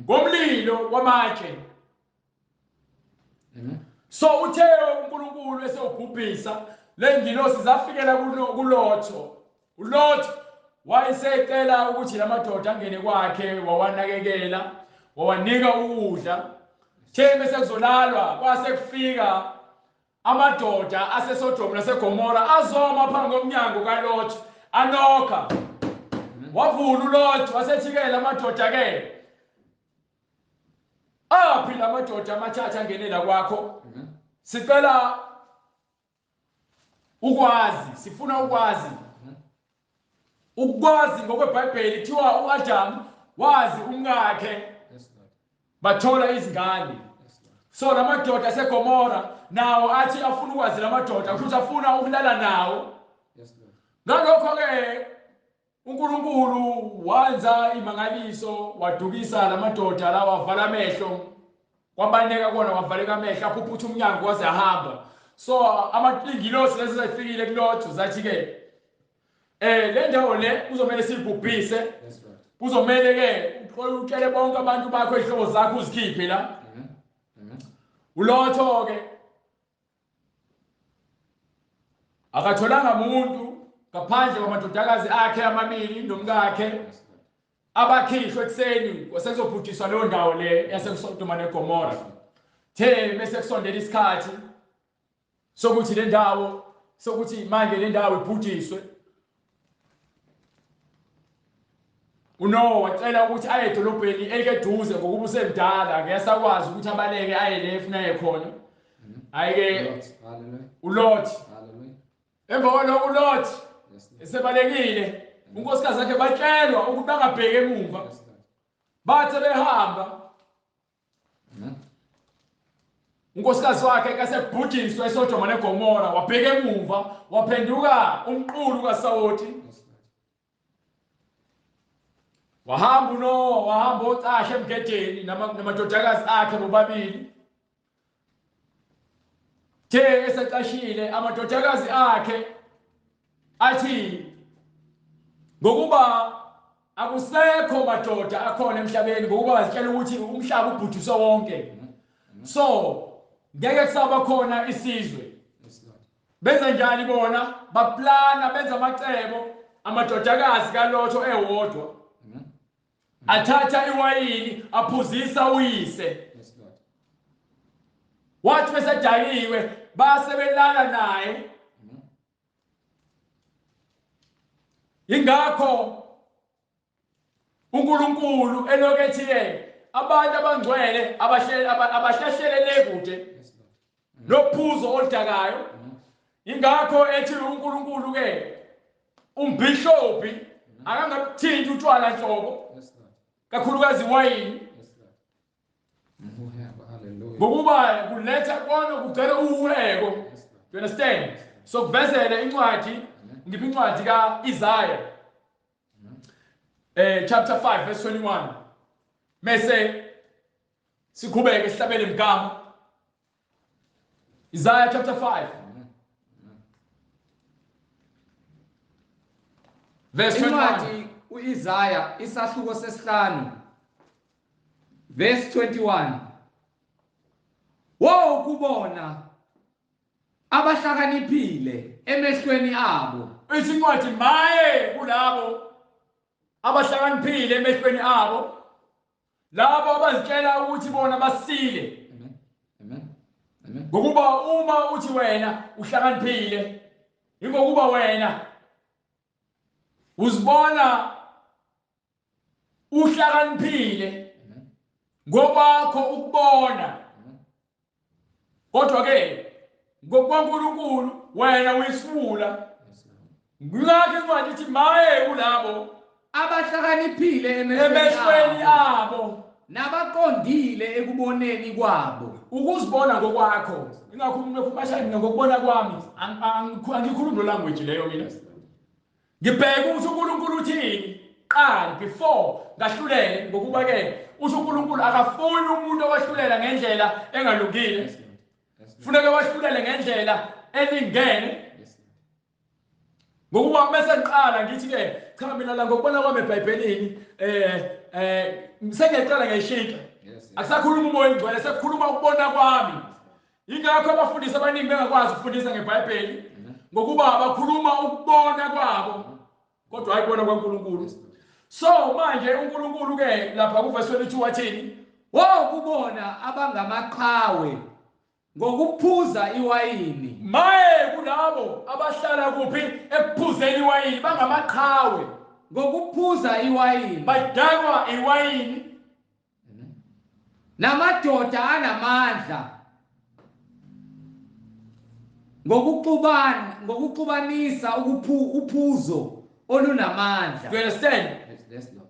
ngomlilo wamatshe. So uthe uNkulunkulu esewubhubhisa lengilosi zafikela kuLotho. uLotho wayesecela ukuthi lamadoda angene kwakhe, wawanakekela, wawanika ukudla. Theme sekuzolalwa kwase kufika amadoda aseSodoma naseGomora azoma phambi komnyango kaLotho anokha. Wavula uLotho wasethikela amadoda ke, aphi lamadoda amathatha angenela kwakho? Sicela ukwazi, sifuna ukwazi. Ukwazi ngokweBhayibheli kuthiwa uAdam wazi umkakhe, bathola izingane. So lamadoda aseGomora nawo athi afuna ukwazi lamadoda, kusho afuna ukulala nawo. Ngalokho ke uNkulunkulu wenza imangaliso, wadukisa lamadoda lawa, wavala amehlo, kwabaneka kona, wavaleka amehlo, aphuphutha umnyango waze ahamba. So amaingilosi lezi zazifikile kuLotho zathi ke le ndawo le kuzomele siyibhubhise, kuzomele ke utshele bonke abantu bakho izihlobo zakho uzikhiphe la. uLotho ke akatholanga muntu ngaphandle kwamadodakazi akhe amabili nomkakhe abakhishwe ekuseni kwasezobhujiswa leyo ndawo le yaseSodoma neGomora. The mase kusondela isikhathi sokuthi le ndawo, sokuthi manje le ndawo ibhujiswe, uNoah wacela ukuthi aye edolobheni elikeduze ngokuba usemdala, ngeke asakwazi ukuthi abaleke aye le efuna aye khona. Ayike uLot. Emva kwalokho uLot esebalekile, unkosikazi wakhe batshelwa ukuthi bangabheki emuva. Bathe behamba, unkosikazi wakhe kasebhujiswa eSodoma neGomora, wabheka emuva, waphenduka umqulu kaSawoti. Wahamba uNoah, wahamba ocasha emgedeni namadodakazi akhe bobabili. The esecashile amadodakazi akhe athi ngokuba akusekho madoda akhona emhlabeni, ngokuba bazitshela ukuthi umhlaba ubhujiswe wonke, so ngeke kusaba khona isizwe. Benza njani bona? Baplana, benza amacebo. Amadodakazi kaLotho ewodwa athatha iwayini aphuzisa uyise. Wathi besedakiwe base belala naye. Ingakho uNkulunkulu elokethi abantu abangcwele abahlehlelele kude nophuzo oludakayo. Ingakho ethi uNkulunkulu ke umbhishobhi Akangabuthinti utshwala nhlobo. Kakhulukazi iwayini. Ngokuba kuletha kona kugcwele uweko. You understand? So kuvezele incwadi, ngiphi incwadi kaIsaiah. Chapter 5 verse 21. Mese siqhubeke sihlabele imigama. Isaiah chapter 5 verse 21. Incwadi uIsaiah isahluko sesihlanu verse 21. Wo kubona abahlakaniphile emehlweni abo. Ithi incwadi maye kulabo abahlakaniphile emehlweni abo, labo abazitshela ukuthi bona basile. Amen. Amen. Amen. Ngokuba uma uthi wena uhlakaniphile, ingokuba wena uzibona uhlakaniphile ngokwakho ukubona. Kodwa ke ngokukaNkulunkulu wena uyisiwula. Ngakho incwadi ithi maye kulabo abahlakaniphile emehlweni abo nabaqondile ekuboneni kwabo. Ukuzibona ngokwakho. Ingakho umuntu ekhuluma mina ngokubona kwami, angikhulumi lo language leyo mina. Ngibheke ukuthi uNkulunkulu uthini qala before ngahlulele, ngokuba ke uthi uNkulunkulu akafuni umuntu owahlulela ngendlela engalungile. Funeka wahlulele ngendlela elingene. Ngokuba bese ngiqala ngithi ke cha mina la ngokubona kwami eBhayibhelini sengiyaqala ngiyishintsha. Akusakhuluma uMoya oNgcwele, sekukhuluma ukubona kwami. Ingakho abafundisi abaningi bengakwazi ukufundisa ngeBhayibheli, ngokuba bakhuluma ukubona kwabo kodwa hayi kubona kwaNkulunkulu. So manje uNkulunkulu ke lapha kuverse 22 wathini? Wo kubona abangamaqhawe ngokuphuza iwayini. Maye kulabo abahlala kuphi ekuphuzeni iwayini, bangamaqhawe ngokuphuza iwayini, badakwa iwayini, namadoda anamandla ngokuxubanisa uphuzo olunamandla. Do you understand? Yes, Lord.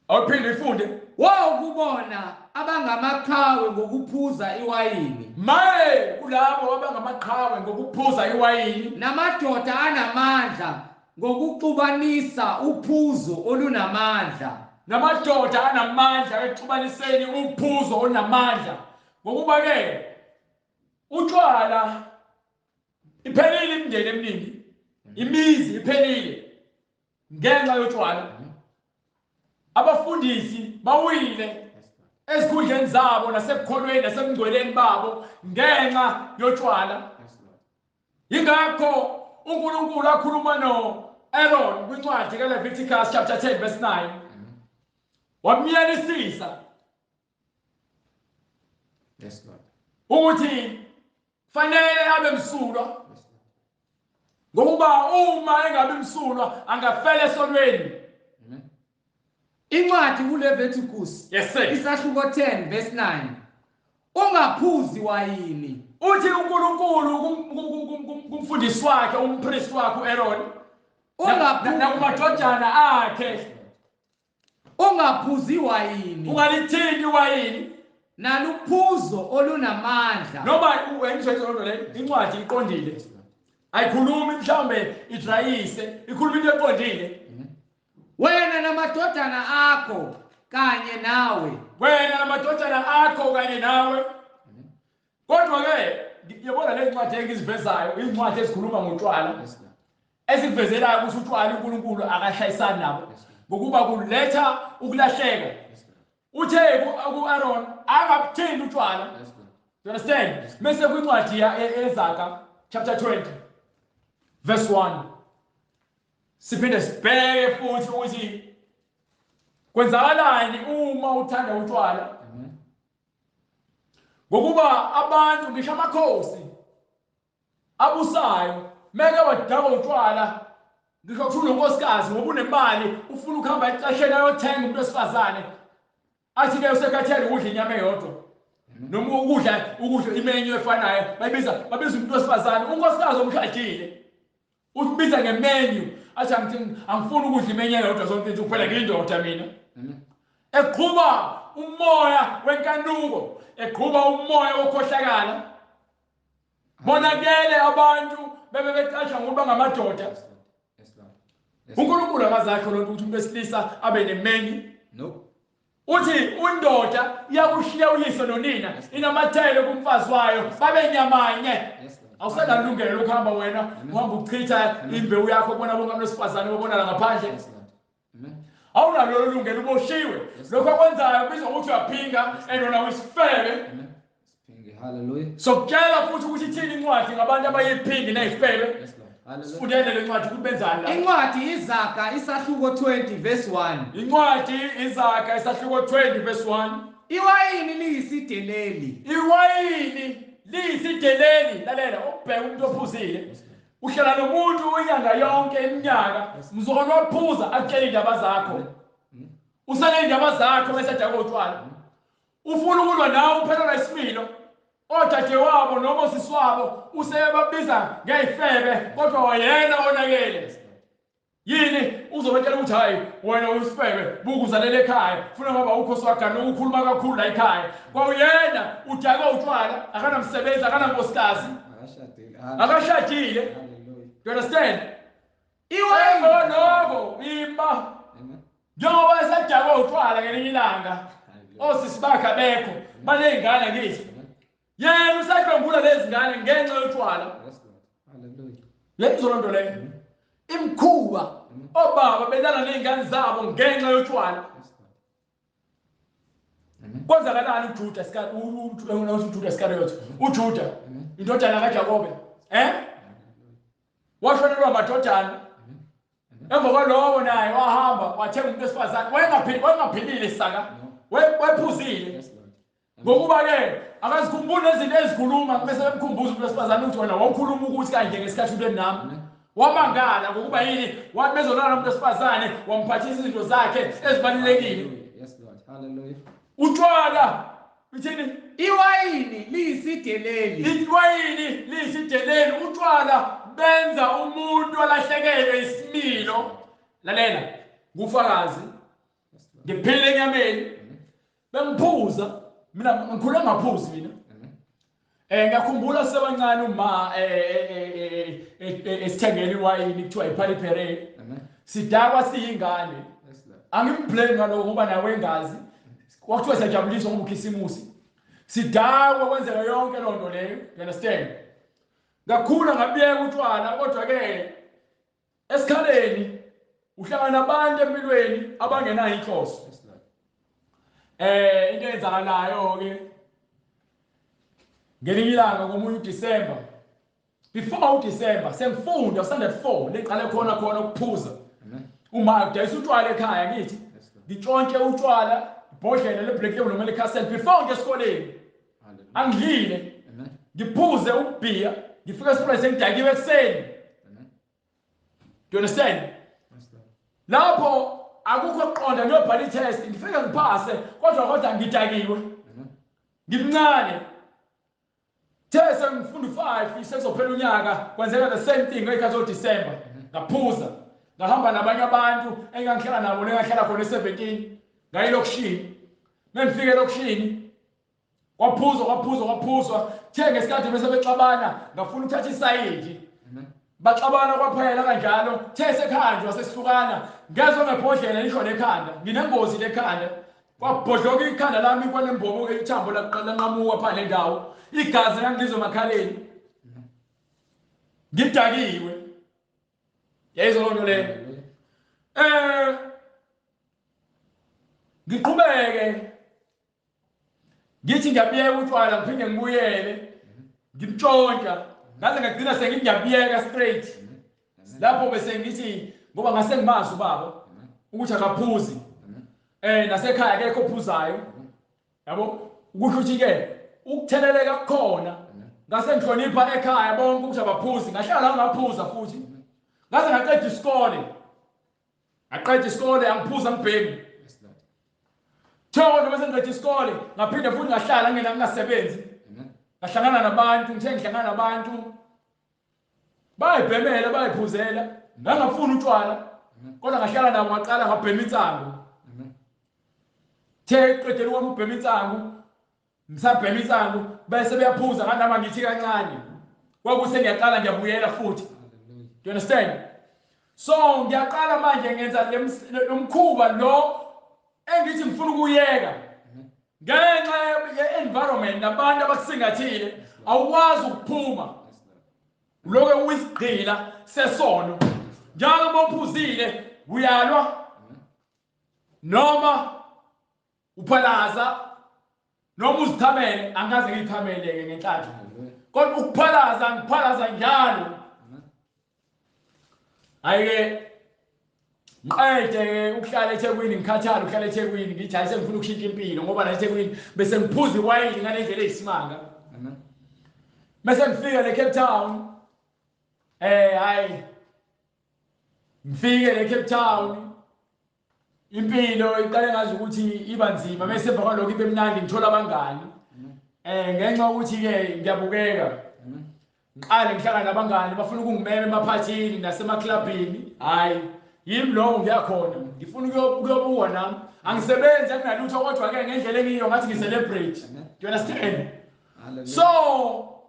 Awuphinde ifunde. Wo kubona abangamaqhawe ngokuphuza iwayini. Maye kulabo abangamaqhawe ngokuphuza iwayini, namadoda anamandla ngokuxubanisa uphuzo olunamandla. Namadoda anamandla ekuxubaniseni uphuzo olunamandla. Ngokuba ke utshwala iphelile imindeni eminingi, imizi iphelile ngenxa yotshwala. Abafundisi bawile ezikhundleni zabo nasekukholweni nasebungcweleni babo ngenxa yotshwala. Ingakho uNkulunkulu akhuluma no-Aaron kwincwadi kaLeviticus chapter 10 verse 9. Wamyalisisa Yes, Lord. ukuthi fanele abe msulwa, ngokuba uma engabi msulwa angafela esonweni. Incwadi kuLeviticus Yes sir. isahluko 10 verse 9. Ungaphuzi wayini. Uthi uNkulunkulu kumfundisi wakhe, umpriest wakhe uAaron, nakumadodana akhe, Ungaphuzi wayini. Ungalithinti wayini. Naluphuzo olunamandla. Noma engizwe le incwadi iqondile. Ayikhulumi mhlawumbe idrayise, ikhuluma into eqondile. Wena namadodana akho kanye nawe. Wena namadodana akho kanye nawe. Kodwa ke yabona le ncwadi engizivezayo, incwadi ezikhuluma ngotshwala. Esivezelayo ukuthi utshwala uNkulunkulu akashayisani nabo, ngokuba kuletha ukulahleka. Uthe ku-Aaron angabuthinti utshwala. You understand? Mase kwincwadi yeZaga chapter 20 verse 1 siphinde sibheke futhi ukuthi kwenzakalani uma uthanda utshwala. Ngokuba abantu ngisho amakhosi abusayo meke wadakwa utshwala, ngisho kuthiwa unonkosikazi ngoba unemali ufuna ukuhamba ecasheni ayothenga umuntu wesifazane, athi ke usekhathele ukudla inyama eyodwa noma ukudla imenyu efanayo, babiza umuntu wesifazane, unkosikazi omshadile, ubiza ngemenyu, Athi angifuni ukudla imenye yodwa zonke izinsuku, phela ngiyindoda mina. Eqhuba umoya wenkanuko, eqhuba umoya wokhohlakala. Bonakele abantu bebe becasha ngokuba ngamadoda. uNkulunkulu akazakho lonto ukuthi umuntu wesilisa abe nemenyi. No. Uthi undoda iyakushiya uyise nonina inamathele kumfazi wayo babe nyamanye. Awusenalungelo lokuhamba wena uhamba uchitha imbewu yakho bona bonke abantu besifazane bobonala ngaphandle. Awunalo lungelo, uboshiwe. Lokho akwenzayo kubizwa ukuthi uyaphinga and wena uyisifebe. Hallelujah. Sokutshela futhi ukuthi ithini incwadi ngabantu abayiphingi nezifebe. Sifundele le ncwadi ukuthi benzani la. Incwadi iZaga isahluko 20 verse 1. Incwadi iZaga isahluko 20 verse 1. Iwayini liyisideleli. Iwayini liyisideleli. Lalela, ukubheka umuntu ophuzile. Uhlala nomuntu inyanga yonke iminyaka, mzukwana waphuza akutshela indaba zakho. Usale indaba zakho bese edakwa utshwala. Ufuna ukulwa nawe uphelelwa isimilo. Odadewabo noma osisi wabo usebabiza ngeyifebe kodwa wayena onakele. Yini uzobatshela ukuthi hayi wena uyisifebe, buka uzalela ekhaya, funa ngoba ukhosi wagana ukukhuluma kakhulu la ekhaya. Kwawuyena udakwe utshwala, akanamsebenzi, akanankosikazi, akashadile. Do you understand? Iwayini lokho imba. Njengoba esadakwe utshwala ngelinye ilanga, osisi bakhe abekho, baney'ngane kithi. Yena usadlwengula lezi ngane ngenxa yotshwala. Yayizwa loo nto leyo. Imikhuba obaba belala ney'ngane zabo ngenxa yotshwala. Kwenzakalani uJuda uJuda Iskariot, uJuda indodana kaJakobe, washonelwa amadodana. Emva kwalowo naye wahamba wathenga umuntu wesifazane, wayengaphilile isaka, wayephuzile. Ngokuba-ke akazikhumbuli nezinto ezikhuluma, bese bemkhumbuza umuntu wesifazane ukuthi wena wawukhuluma ukuthi kanje ngesikhathi ube nami. Wamangala ngokuba yini, wathi bezolala nomuntu wesifazane wamphathisa izinto zakhe ezibalulekile. Utshwala ithini? Iwayini liyisideleli. Iwayini liyisideleli. Utshwala benza umuntu alahlekelwe isimilo. Lalela, ngufakazi. Ngiphile enyameni. Bengiphuza. Mina ngikhule ngaphuzi mina. Ngiyakhumbula sebancane uma esithengela iwayini kuthiwa iPalipere. Sidakwa siyingane. Angimblame ngalokho ngoba nawe engazi. Kwakuthiwa siyajabuliswa ngoba ukhisimusi. Sidakwa kwenzeka yonke loo nto leyo. You understand? Ngakhula ngabiyeka utshwala kodwa ke esikhaleni uhlangana nabantu empilweni abangenayo inhloso. Into eyenzakalayo ke ngelinye ilanga komunye uDecember, before uDecember sengifunda standard 4 leqale khona ukuphuza. Uma kudayisa utshwala ekhaya ngithi ngitshontshe utshwala ibhodlela leBlack Label noma leCastle before nje esikoleni. Angidlile. Ngiphuze ubhiya, ngifike esikoleni sengidakiwe ekuseni. Do you understand? Lapho akukho qonda ngiyobhala i-test, ngifike ngiphase kodwa ngidakiwe. Ngimncane. The sengifunda u5 sekuzophela unyaka kwenzeka the same thing ngekhathi oDecember. Ngaphuza. Ngahamba nabanye abantu engangihlala nabo nengahlala khona e17 ngayilokishini. Mengifike elokishini kwaphuzwa. The ngesikhathi bese bexabana ngafuna ukuthatha isayidi. Baxabana kwaphela kanjalo. The sekhanjwa sesihlukana ngezwe ngebhodlela lisho lekhanda. Nginengozi lekhanda. Kwabhodloka ikhanda lami kwanembobo ke ithambo lanqamuka phandle lendawo. Igazi langizwe emakhaleni. Ngidakiwe. Yayizwa loo nto leyo. Ngiqhubeke ngithi ngiyabiyeka utshwala ngiphinde ngibuyele ngimtshontsha ngaze ngagcina sengiyabiyeka straight. Lapho bese ngithi ngoba ngase ngimazi ubaba ukuthi akaphuzi. Nasekhaya akekho ophuzayo. Yabo ukusho ukuthi ke ukutheleleka kukhona. Ngase ngihlonipha ekhaya bonke ukuthi abaphuzi, ngahlala la ngaphuza futhi. Ngaze ngaqeda isikole. Ngaqeda isikole angiphuza ngibhemi. Thona bese ngiqeda isikole ngaphinde futhi ngahlala ngingasebenzi. Ngahlangana nabantu, ngithe ngihlangana nabantu bayibhemela bayiphuzela. Ngangafuni utshwala kodwa ngahlala nabo, ngaqala ngabhema insangu. The qedela kwami ubhema insangu, ngisabhema insangu bese beyaphuza nganama ngithi kancane, kwakuse ngiyaqala ngiyabuyela futhi. Do you understand? So ngiyaqala manje ngenza lo mkhuba lo engithi ngifuna ukuyeka ngenxa ye-environment nabantu abakusingathile, awukwazi ukuphuma, lokho uyisigqila sesono. Njalo uma uphuzile uyalwa noma uphalaza noma uzithamele. Angaze ngiyithamele-ke ngenhlanhla, kodwa ukuphalaza ngiphalaza njalo. Hhayi-ke ngiqede-ke ukuhlala eThekwini, ngikhathala ukuhlala eThekwini, ngithi hhayi sengifuna ukushintsha impilo, ngoba la eThekwini bese ngiphuza iwayini ngale ndlela eyisimanga. Bese ngifika le Cape Town, hhayi ngifike le Cape Town, impilo iqale ngazi ukuthi iba nzima, bese emva kwalokho ibe mnandi, ngithola abangani ngenxa yokuthi-ke ngiyabukeka. Ngiqale ngihlangane nabangani, bafuna ukungimema emaphathini nasemaklabhini. Hhayi yimi lowo, ngiyakhona, ngifuna ukuyobuka nami, angisebenzi, akunalutho, kodwa-ke ngendlela engiyo ngathi ngi-celebrate. Do you understand? So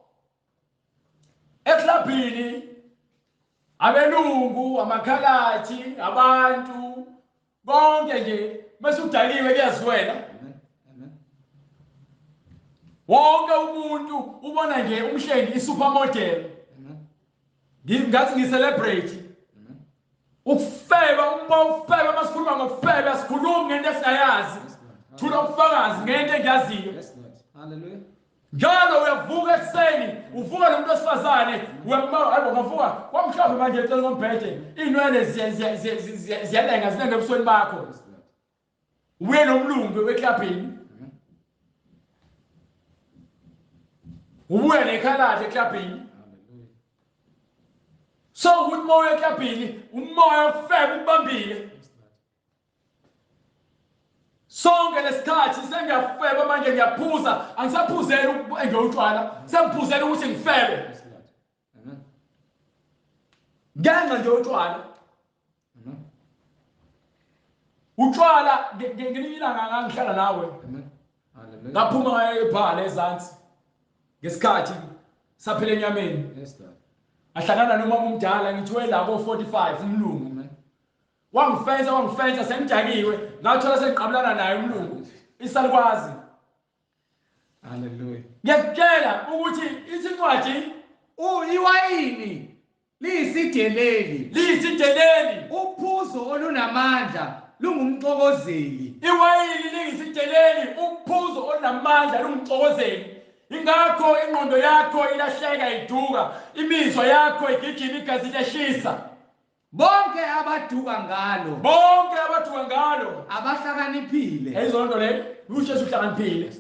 eklabhini abelungu, amakhalathi, abantu bonke nje, mase udakiwe kuyazwela. Wonke umuntu ubona nje uMhlengi i-supermodel. Ngathi ngi-celebrate ukufeba. Uma ufeba, masikhuluma ngokufeba asikhulumi ngento esingayazi, thula ubufakazi ngento engiyaziyo. Njalo uyavuka ekuseni, uvuka nomuntu wesifazane, hayibo, ungavuka kwamhlophe manje eceleni kombhede, iy'nwele ziyalenga, zilenga ebusweni bakho, ubuye nomlungu eklabhini, ubuye nekhaladi eklabhini. So ukuthi uma uya eklabhini umoya ufebe ukubambile sonke lesikhathi. Sengiyafeba manje, ngiyaphuza, angisaphuzeli uku-enjoy utshwala, sengiphuzela ukuthi ngifebe ngenxa nje utshwala. Utshwala, ngelinye ilanga ngangihlala nawe, ngaphuma ngaya ebhala ezansi ngesikhathi saphela enyameni, ahlangana nomama omdala, ngithiwe la ko-45, umlungu wangifensa, wangifensa sengidakiwe, ngathola sengiqabulana naye umlungu, isalukwazi. Hallelujah. Ngiyakutshela ukuthi ithi incwadi, Iwayini liyisideleli. Liyisideleli. Uphuzo olunamandla lungumxokozeli. Iwayini liyisideleli, uphuzo olunamandla lungumxokozeli. Ingakho ingqondo yakho ilahleka, iduka, imizwa yakho igijima, igazi liyashisa. Bonke abaduka ngalo. Bonke abaduka ngalo. Abahlakaniphile. Yayizona nto leyo, uJesu uhlakaniphile,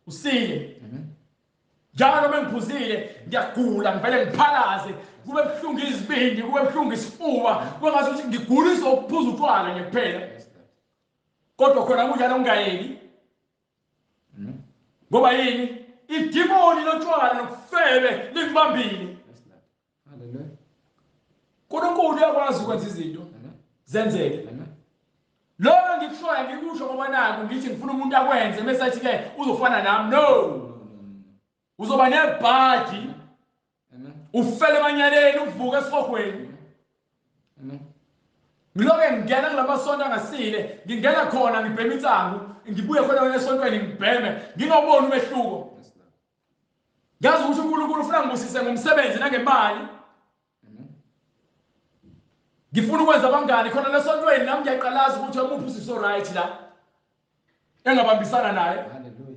usile. Njalo uma ngiphuzile ngiyagula, ngivele ngiphalaze, kube buhlungu izibindi, kube buhlungu isifuba, kube ngathi ukuthi ngiguliswa ukuphuza utshwala nje kuphela. Kodwa khona kunjalo ngingayeki, ngoba yini? Idimoni lotshwala nokufebe lingibambile. uNkulunkulu uyakwazi ukwenza izinto zenzeke. Lokho ngikushoyo ngikusho ngoba naku ngithi ngifuna umuntu akwenze bese athi ke uzofana nami. No, uzoba nebhadi, ufele emanyaleni, uvuke esihogweni. Ngiloke ngingena kulamasonto angasile, ngingena khona ngibhema insangu, ngibuye khona esontweni ngibheme, ngingawuboni umehluko. Ngazi ukuthi uNkulunkulu ufuna ngibusise ngomsebenzi nangemali, ngifuna ukwenza abangani khona lesontweni, nami ngiyaqalaza ukuthi umuphi usisi right la engabambisana naye.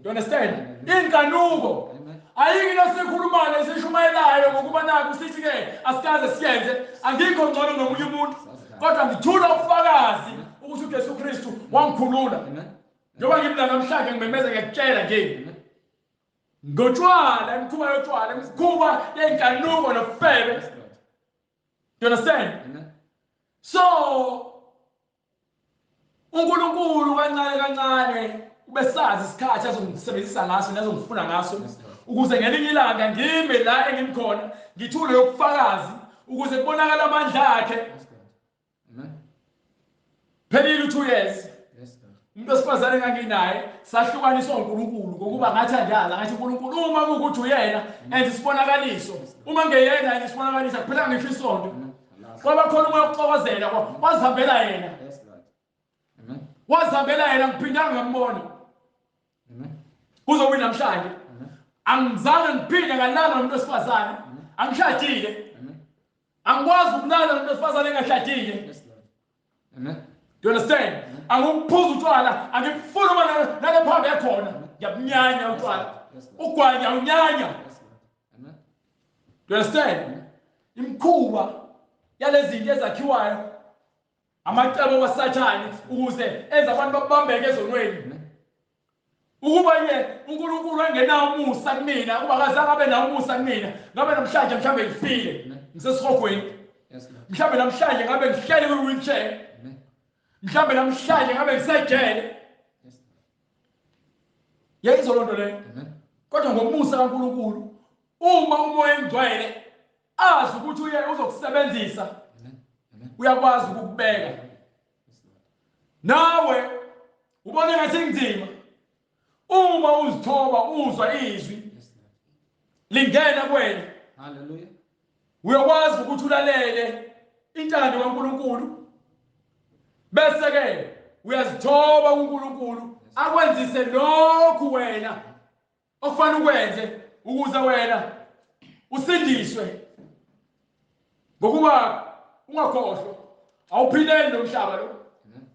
Do you understand? Inkanuko ayikho into esikhulumayo esishumayelayo, ngokuba naku sithi ke asikaze siyenze, angikho ngcono nomunye umuntu, kodwa ngithula ubufakazi ukuthi uJesu Kristu wangikhulula. Njengoba ngimla namhlanje ngimemeza, ngiyakutshela nje ngotshwala, imikhuba yotshwala, imikhuba yenkanuko nobufebe. Do you understand? So uNkulunkulu kancane kancane ubesazi isikhathi azongisebenzisa ngaso nazongifuna ngaso, ukuze ngelinye ilanga ngime la engimi khona, ngithule ubufakazi ukuze kubonakale amandla akhe. Phelile u2 years. Yes, Lord. Umuntu wesifazane enganginaye sahlukaniswa uNkulunkulu ngokuba ngathandaza ngathi uNkulunkulu uma kuwukuthi uyena enza isibonakaliso, uma ngeyena enza isibonakaliso, kuphela ngisho isonto. Amen. Alas. Kwaba khona umoya wokuxokozela, wazihambela yena. Yes, Lord. Amen. Wazihambela yena, ngiphindanga ngambona. Amen. Kuzokuba namhlanje. Amen. Angizange ngiphinde ngalala nomuntu wesifazane. Angishadile. Amen. Angikwazi ukulala nomuntu wesifazane engashadile. Yes, Lord. Amen. Do you understand? Angikuphuza utshwala, angifuni uma nale phambi ekhona. Ngiyabunyanya utshwala. Yes, Lord. Ugwanya unyanya. Yes, Lord. Amen. Do you understand? Imikhuba yalezi zinto ezakhiwayo amacebo kaSathane ukuze enze abantu babambeke ezonweni. Amen. Ukuba ke uNkulunkulu engenawo umusa kumina, kuba akazange abe nawo umusa kumina, ngabe namhlanje mhlambe ngifile, ngisesihogweni. Yes, Lord. Mhlambe namhlanje ngabe ngihleli kwi-wheelchair. Amen. Mhlambe namhlanje ngabe ngisejele. Yes, Lord. Yayizwa loo nto leyo. Amen. Kodwa ngomusa kaNkulunkulu, uma uMoya Engcwele azi ukuthi uye uzokusebenzisa, Amen. Amen. uyakwazi ukukubeka. Yes, Lord. Nawe ubone ngathi kunzima. Uma uzithoba uzwa izwi Yes, Lord. lingena kuwena, Hallelujah. uyakwazi ukuthi ulalele intando kaNkulunkulu. Bese ke uyazithoba kuNkulunkulu akwenzise lokhu wena okufanele ukwenze ukuze wena usindiswe. Ngokuba ungakhohlwa, awuphileli lo mhlaba lo. Amen.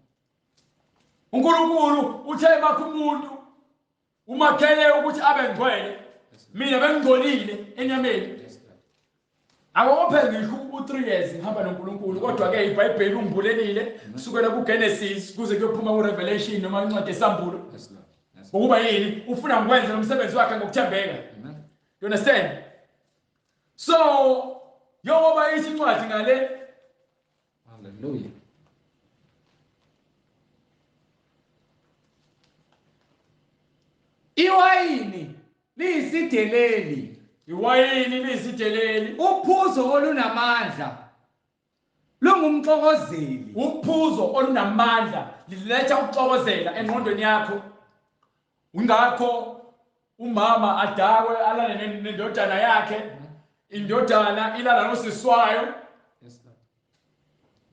uNkulunkulu uthe makho umuntu umakhele ukuthi abe ngcwele. Yes, Lord. Mina bengingcolile enyameni. Yes, Lord. Akukho ngisho u3 years ngihamba noNkulunkulu, kodwa ke iBhayibheli ungibulelile kusukela kuGenesis kuze kuyophuma kuRevelation noma incwadi yeSambulo. Yes, Lord. Yes. Ngokuba yini? Ufuna ngikwenze lo msebenzi wakhe ngokuthembeka. Amen. You understand? So, njengoba ithi incwadi ngale, Hallelujah. Iwayini liyisideleli, iwayini liyisideleli, uphuzo olunamandla lungumxokozeli. Uphuzo olunamandla liletha ukuxokozela engqondweni yakho. Ingakho umama adakwe alale nendodana yakhe, indodana ilala nosisi wayo, Yes, Lord.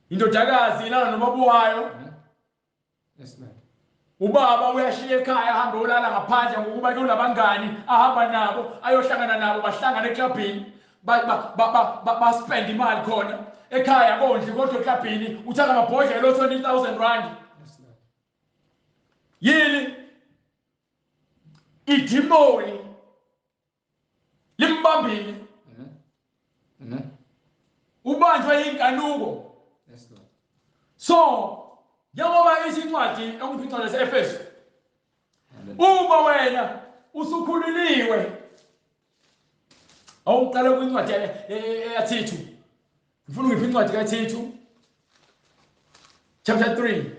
indodakazi ilala nobaba wayo. Amen. Yes, Lord. Ubaba uyashiya ekhaya ahambe olala ngaphandle ngokuba kunabangani ahamba nabo, ayohlangana nabo, bahlangane eklabhini, baspend imali khona. Ekhaya kondli, kodwa eklabhini uthatha amabhodlela o-20,000 rand. Yes, Lord. Yini? Idimoni limbambile. Amen. Amen. Ubanjwe inkanuko. Yes, Lord. So njengoba ithi incwadi ekuphi incwadi yaseEfesu, Hallelujah. uma wena usukhululiwe, awuqale kwincwadi yaThithu. Ngifuna ungiphe incwadi kaThithu chapter 3.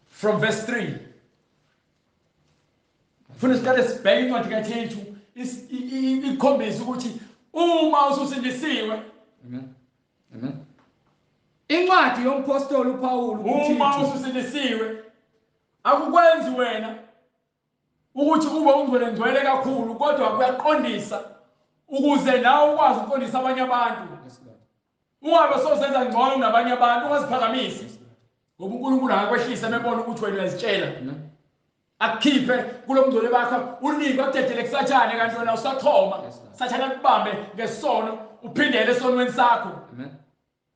From verse 3. Ngifuna siqale sibheke incwadi kaThithu ikhombise ukuthi uma ususindisiwe. Amen. Amen. Incwadi yompostoli uPaul Uma kuThithu. ususindisiwe akukwenzi wena ukuthi ube ungcwele ngcwele kakhulu, kodwa kuyaqondisa ukuze nawe ukwazi ukuqondisa abanye abantu. Yes, Lord. Ungabe sowusenza ngcono kunabanye abantu, ungaziphakamisi. Yes, Lord. Ngoba uNkulunkulu angakwehlisa mebona ukuthi wena uyazitshela. Amen. Akukhiphe kulo mngcwele bakho, unikwe akudedele kuSathane, kanti wena usachoma. Yes, Lord. Sathane akubambe ngesono, uphindele esonweni sakho. Amen.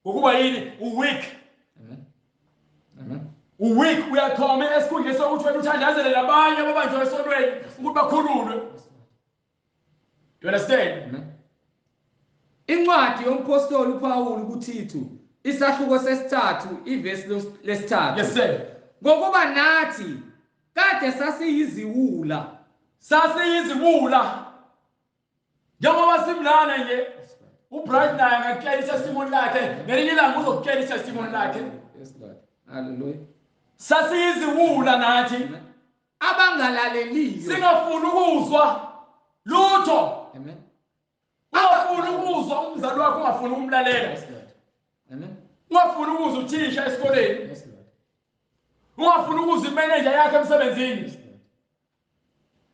Ngokuba yini? Uweak. Amen. Amen. Uweak, uyachoma esikhundleni sokuthi wena uthandazele labanye ababanjwe esonweni ukuthi bakhululwe. Yes, Lord. Do you understand? Amen. Incwadi yompostoli uPaul kuThithu isahluko sesithathu ivesi lesithathu. Yes sir. Ngokuba nathi kade sasiyiziwula. Sasiyiziwula. Njengoba simlana nje, uBright naye angakutshela isestimony lakhe, ngelinye ilanga uzokutshela isestimony lakhe. Yes, Lord. Hallelujah. Sasiyiziwula nathi. Amen. Abangalaleliyo. Singafuni ukuzwa lutho. Amen. Ungafuni ukuzwa umzali wakho, ungafuni ukumlalela. Yes, Lord. Amen. Ungafuni ukuzwa uthisha esikoleni. Yes, Lord. Ungafuni ukuzwa imenenja yakhe emsebenzini. Yes, Lord.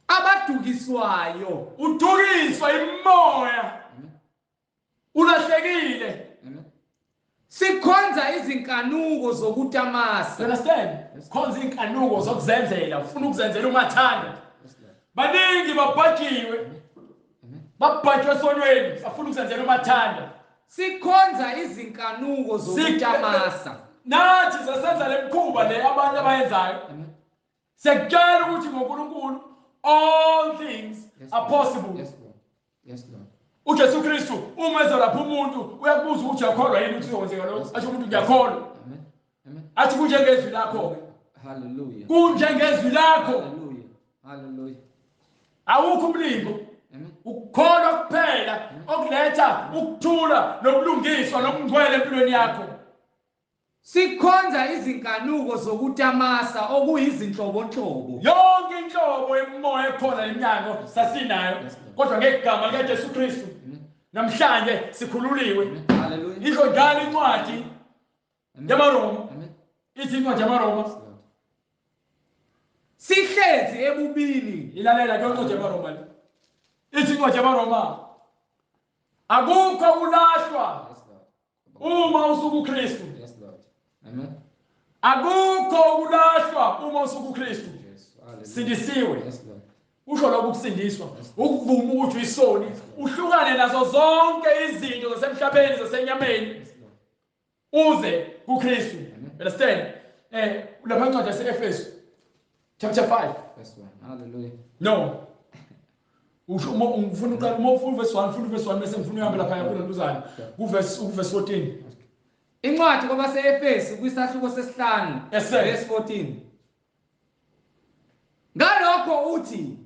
Abadukiswayo. Udukiswa imoya. Amen. Ulahlekile. Amen. Sikhonza izinkanuko zokutamasa. You understand? Khonza inkanuko zokuzenzela, ufuna ukuzenzela umathanda. Yes, Lord. Baningi babhajiwe. Amen. Babhajwe esonweni, bafuna ukuzenzela umathanda. Sikhonza izinkanuko zokutamasa. Nathi sasenza lemkhuba le abantu abayenzayo. Amen. Siyakutshela ukuthi ngoNkulunkulu all things Yes, are Lord. possible. Yes, Lord. Yes, Lord. uJesu Kristu uma ezolapha umuntu uyakubuza ukuthi uyakholwa yini ukuthi uzokwenzeka lokho. Asho umuntu ngiyakholwa. Amen. Amen. Athi kunjengezwi lakho ke. Hallelujah. Kunjengezwi lakho. Hallelujah. Hallelujah. Awukho umlingo. Amen. Ukukholwa kuphela okuletha ukuthula nobulungiswa nobungcwele empilweni yakho. Sikhonza izinkanuko zokutamasa okuyizinhlobonhlobo. Yonke inhlobo yemoya ekhona leminyango sasinayo kodwa ngegama likaJesu Kristu Amen. namhlanje sikhululiwe. Amen. Hallelujah. Isho njalo incwadi Amen. yamaRoma. Amen. Ithi incwadi yamaRoma. Yes, Lord. Sihlezi ebubini. Ilalela ke incwadi yamaRoma le. Ithi incwadi yamaRoma. Akukho kulahlwa Yes, Lord. uma usukuKristu. Yes, Lord. Amen. Akukho ukulahlwa uma usukuKristu. Yes. Hallelujah. Sindisiwe. Yes, Lord. Usho lokho ukusindiswa, ukuvuma ukuthi uyisoni, uhlukane nazo zonke izinto zasemhlabeni zasenyameni Yes, Lord. uze kuKristu. Understand? Lapha incwadi yaseEfesu chapter 5. Verse 1. Hallelujah. No. Usho uma ufuna uqala uma ufuna verse 1, ufuna verse 1 bese ngifuna uhambe lapha kulontuzana. Kuverse kuverse 14. Incwadi kwabase-Efesu kwisahluko sesihlanu Yes, sir. verse 14. Ngalokho uthi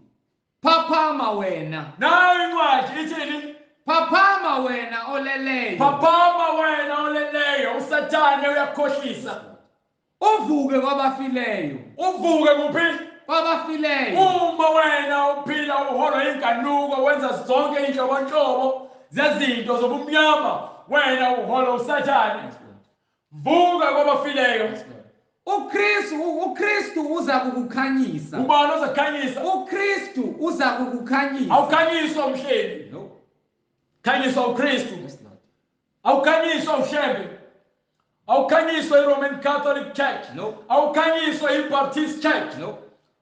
phaphama wena, Nayo incwadi ithini? phaphama wena oleleyo, Phaphama wena oleleyo, uSathane uyakukhohlisa. uvuke kwabafileyo, Uvuke kuphi? kwabafileyo. Uma wena uphila uholwa inkanuko wenza zonke inhlobonhlobo zezinto zobumnyama wena uhola uSathane. Yes, Lord. Vuka kwabafileyo. Yes, Lord. uKristu uza kukukhanyisa. Ubani ozakhanyisa? uKristu uza kukukhanyisa. Awukhanyiswa umhleli. No. Khanyiswa uKristu. Yes, Lord. Awukhanyiswa uShembe. Awukhanyiswa iRoman Catholic Church. No. Awukhanyiswa iBaptist Church. No.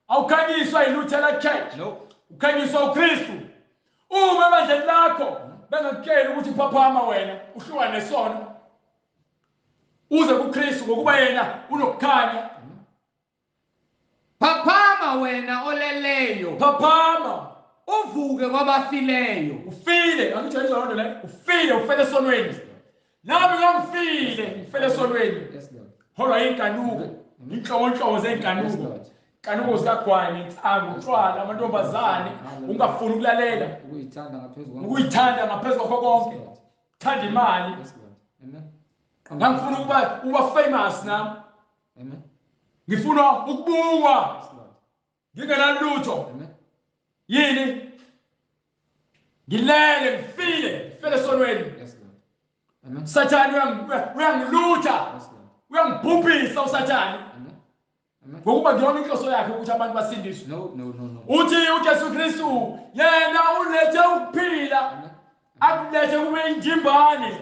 Awukhanyiswa iLutheran Church. No. Ukhanyiswa uKristu. Uma ebandleni lakho bengakutsheli ukuthi phaphama wena uhlukane nesono. Uze kuKristu ngokuba yena unokukhanya. Phaphama wena oleleyo, Phaphama uvuke kwabafileyo. ufile, angitsho izwa lonto le, ufile ufele esonweni. Nami ngangifile, ngifele esonweni. Yes, Lord. Holwa inkanuko, inhlobonhlobo Yes, zenkanuko. Lord. Inkanuko zikagwayi, insangu, utshwala, amantombazane, ungafuni ukulalela, Ukuyithanda ngaphezu kwakho. ukuyithanda ngaphezu kwakho konke. Yes, Lord. Thanda imali. Yes, Lord. Amen. Ngangifuna ukuba famous nami. Amen. Ngifuna ukubukwa Yes, Lord. ngingenalutho. Amen. Yini? Ngilele ngifile, ngifele esonweni. Yes, Lord. Amen. Sathane uyangilutha, Yes, Lord. uyangibhubhisa uSathane. Amen. Amen. Ngokuba ngiyona inhloso yakhe ukuthi abantu basindiswe. No, no, no, no. Uthi uJesu Kristu yena ulethe ukuphila, Amen. akulethe kube injimbane.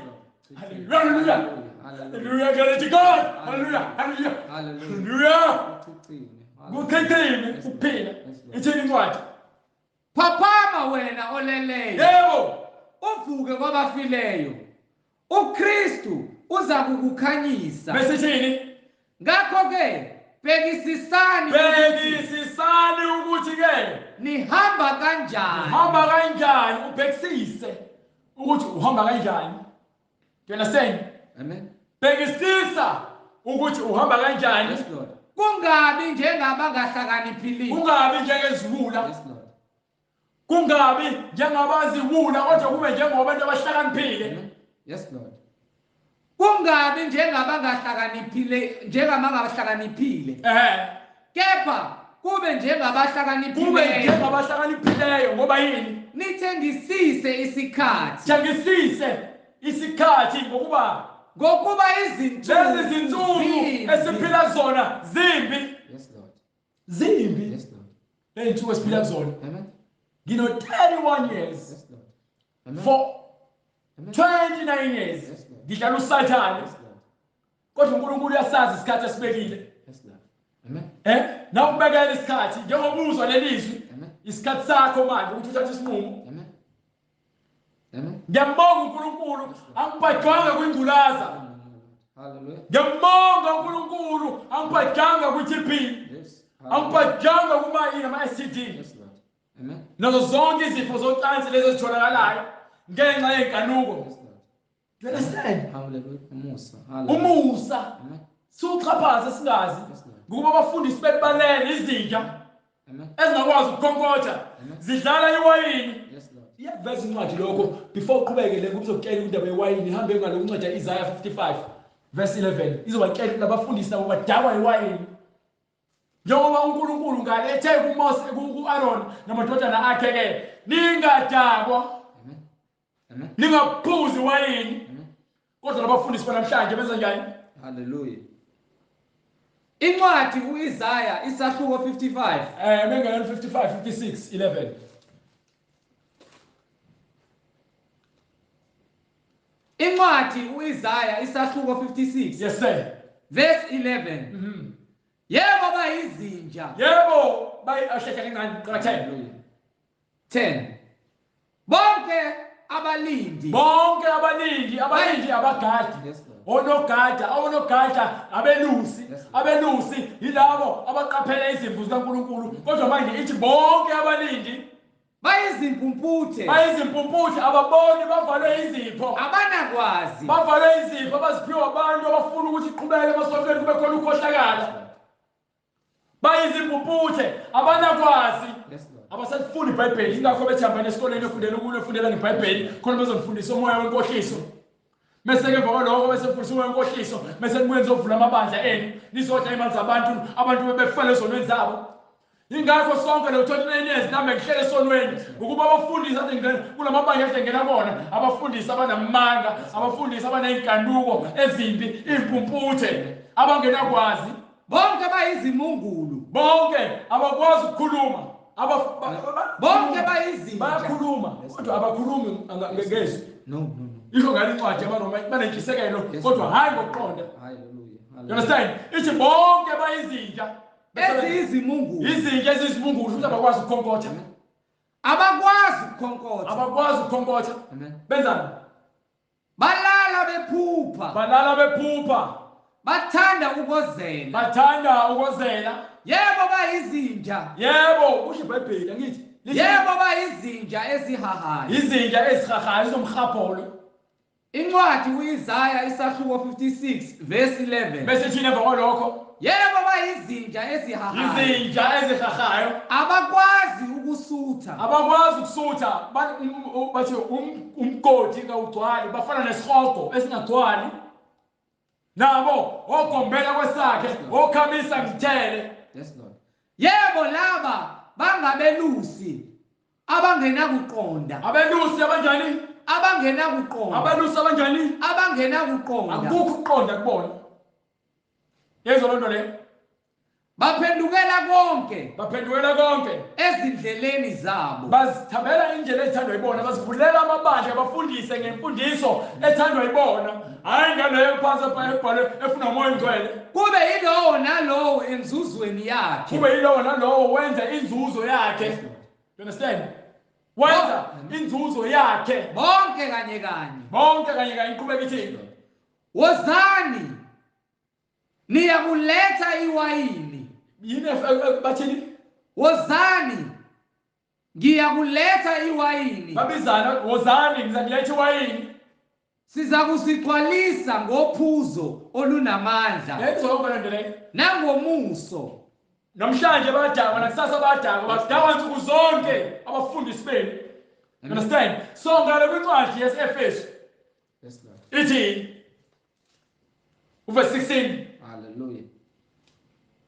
Hallelujah. Hallelujah. Hallelujah. Hallelujah, glory to God. Hallelujah, hallelujah. Hallelujah. Hallelujah. Kuchichime. Kuchichime Yes, Lord. ukuphila. Yes, Lord. Ithini incwadi? Phaphama wena oleleyo, Yebo. uvuke kwabafileyo. uKristu uza kukukhanyisa. Bese ithini? Ngakho ke bhekisisani ukuthi Bhekisisani ukuthi ke nihamba kanjani. uhamba kanjani, ubhekisise ukuthi uhamba kanjani. Do you understand? Amen. Bhekisisa ukuthi uhamba kanjani. Yes, Lord. Kungabi njengabangahlakaniphile. Kungabi njengeziwula, Yes, Lord. kungabi njengabaziwula kodwa kube njengobantu abahlakaniphile. Amen. Yes, Lord. Kungabi njengabangahlakaniphile, njengabangahlakaniphile. Ehhe. Kepha Kube Kube njengabahlakaniphileyo. njengabahlakaniphileyo ngoba yini? Nithengisise isikhathi. Thengisise isikhathi ngokuba Ngokuba izinsuku lezi zinsuku zimbi. esiphila zona zimbi. Yes Lord. Zimbi. Yes Lord. Ley'nsuku esiphila kuzona. Amen. Ngino 31 years. Yes Lord. Amen. For Amen. 29 years Yes, Lord. ngidlala uSathane. Yes Lord. Kodwa uNkulunkulu uyasazi isikhathi esibekile. Yes Lord. Amen. Nawukubekela isikhathi njengoba uzwa lelizwi, Amen. isikhathi sakho manje ukuthi uthathe isinqumo. Amen. Amen. Ngiyambonga uNkulunkulu angibhajwanga kwingculaza. Hallelujah. Ngiyambonga uNkulunkulu angibhajanga kwi-TB. Yes. Hallelujah. Angibhajanga kuma nama STD. Yes Lord. Amen. Nazo zonke izifo zocansi lezi ezitholakalayo ngenxa yenkanuko. Yes Lord. Do you understand? Hallelujah. Umusa. Hallelujah. Umusa Amen. siwuxhaphaze singazi Yes Lord. ngokuba abafundisi bebalele izinja Amen. ezingakwazi ukukhonkotha Amen. zidlala iwayini. Yes Lord. Iyakuveza incwadi lokho before uqhubeke le ngizokutshela indaba yewayini ihambe ngalo incwadi ya-Isaiah 55 verse 11 izobatshela ukuthi labafundisi nabo badakwa iwayini. Njengoba uNkulunkulu ngalethe kuMose ku-Aaron namadodana akhe ke ningadakwa Amen. Amen. ningaphuzi iwayini. Amen. Kodwa labafundisi banamhlanje benza njani? Hallelujah. Incwadi uIsaya isahluko 55. Mengane 55 56 11. Incwadi uIsaya isahluko 56 Yes sir. verse 11. Yebo bayizinja. Yebo, bayi asheshe kancane qakatheke. Hallelujah. 10. Bonke abalindi. Bonke abalindi, abalindi abagadi. Yes Lord. Onogada, onogada abelusi, Yes, Lord. abelusi yilabo abaqaphela izimvu zikaNkuluNkulu. Kodwa manje ithi bonke abalindi Bayizimpumputhe. bayizimpumputhe, ababoni, bavalwe izipho. Abanakwazi. Bavalwe izipho abaziphiwa abantu abafuna ukuthi iqhubeke emasontweni kube khona ukukhohlakala. Bayizimpumputhe, abanakwazi. Yes Lord. Abasalifundi iBhayibheli, ingakho bethi hambani esikoleni efundela ukulo efundela ngeBhayibheli, khona bezonifundisa umoya wenkohliso. Bese ke emva kwalokho bese nifundisa umoya wenkohliso, bese nibuye nizovula amabandla enu, nizodla imali zabantu, abantu bebefela ezonweni zabo. Ingakho sonke le 29 years nami ngihlele esonweni ukuba abafundisi ade ngena kulamabandla ade ngena kona, abafundisi abanamanga, abafundisi abaney'nkanuko ezimbi, iy'mpumputhe, abangenakwazi. Bonke bayizimungulu. Bonke abakwazi ukukhuluma. Bonke bayizinja. Bayakhuluma kodwa abakhulumi ngezwi. No, no, no. Isho ngale incwadi yamaRoma banentshisekelo Yes, kodwa Lord. hayi ngokuqonda. Hallelujah. You understand? Ithi bonke bayizinja. Eziyizimungulu. Izinja ezizimungulu futhi abakwazi ukukhonkotha. Abakwazi ukukhonkotha. Abakwazi ukukhonkotha. Amen. Benzani? Balala bephupha. Balala bephupha. Bathanda ukozela. Bathanda ukozela. Yebo bayizinja. Yebo, kusho iBhayibheli angithi. Yebo bayizinja ezihahayo. Izinja ezihahayo zomhapolo. Incwadi uIsaya isahluko 56 verse 11. Bese thina emva kwalokho Yebo bayizinja ezihahayo. izinja ezihahayo Abakwazi ukusutha. abakwazi ukusutha bathi umgodi kawugcwali, bafana nesihogo esingagcwali. Nabo ogombela kwesakhe, okhamisa ngithele. Yes Lord. Yebo laba bangabelusi abangenakuqonda. Abelusi abanjani? Abangenakuqonda. Abelusi abanjani? Abangenakuqonda. Akukho ukuqonda kubona. Yezwa loo nto leyo. Baphendukela konke Baphendukela konke. ezindleleni zabo. Bazithabela indlela ethandwa yibona, bazivulela amabandla, bafundise ngemfundiso ethandwa yibona. Hayi ngaleyo phansi ebhalwe efuna umoya ongcwele. Kube yilowo nalowo enzuzweni yakhe. Kube yilowo nalowo wenza inzuzo yakhe. You understand? Wenza inzuzo yakhe. Bonke kanye kanye. Bonke kanye kanye iqhubeka ithini? Wozani niyakuletha iwayini. Yini bathini? Wozani ngiyakuletha iwayini. Babizana, wozani ngizakuletha iwayini. Siza kusigcwalisa ngophuzo olunamandla Yayizwa yonke le nto leyo. nangomuso. Namhlanje bayadakwa, nakusasa bayadakwa, badakwa nsuku zonke abafundisi benu. You understand? So ngale kwincwadi yesiEfesu Yes Lord. ithi uverse 16. Hallelujah.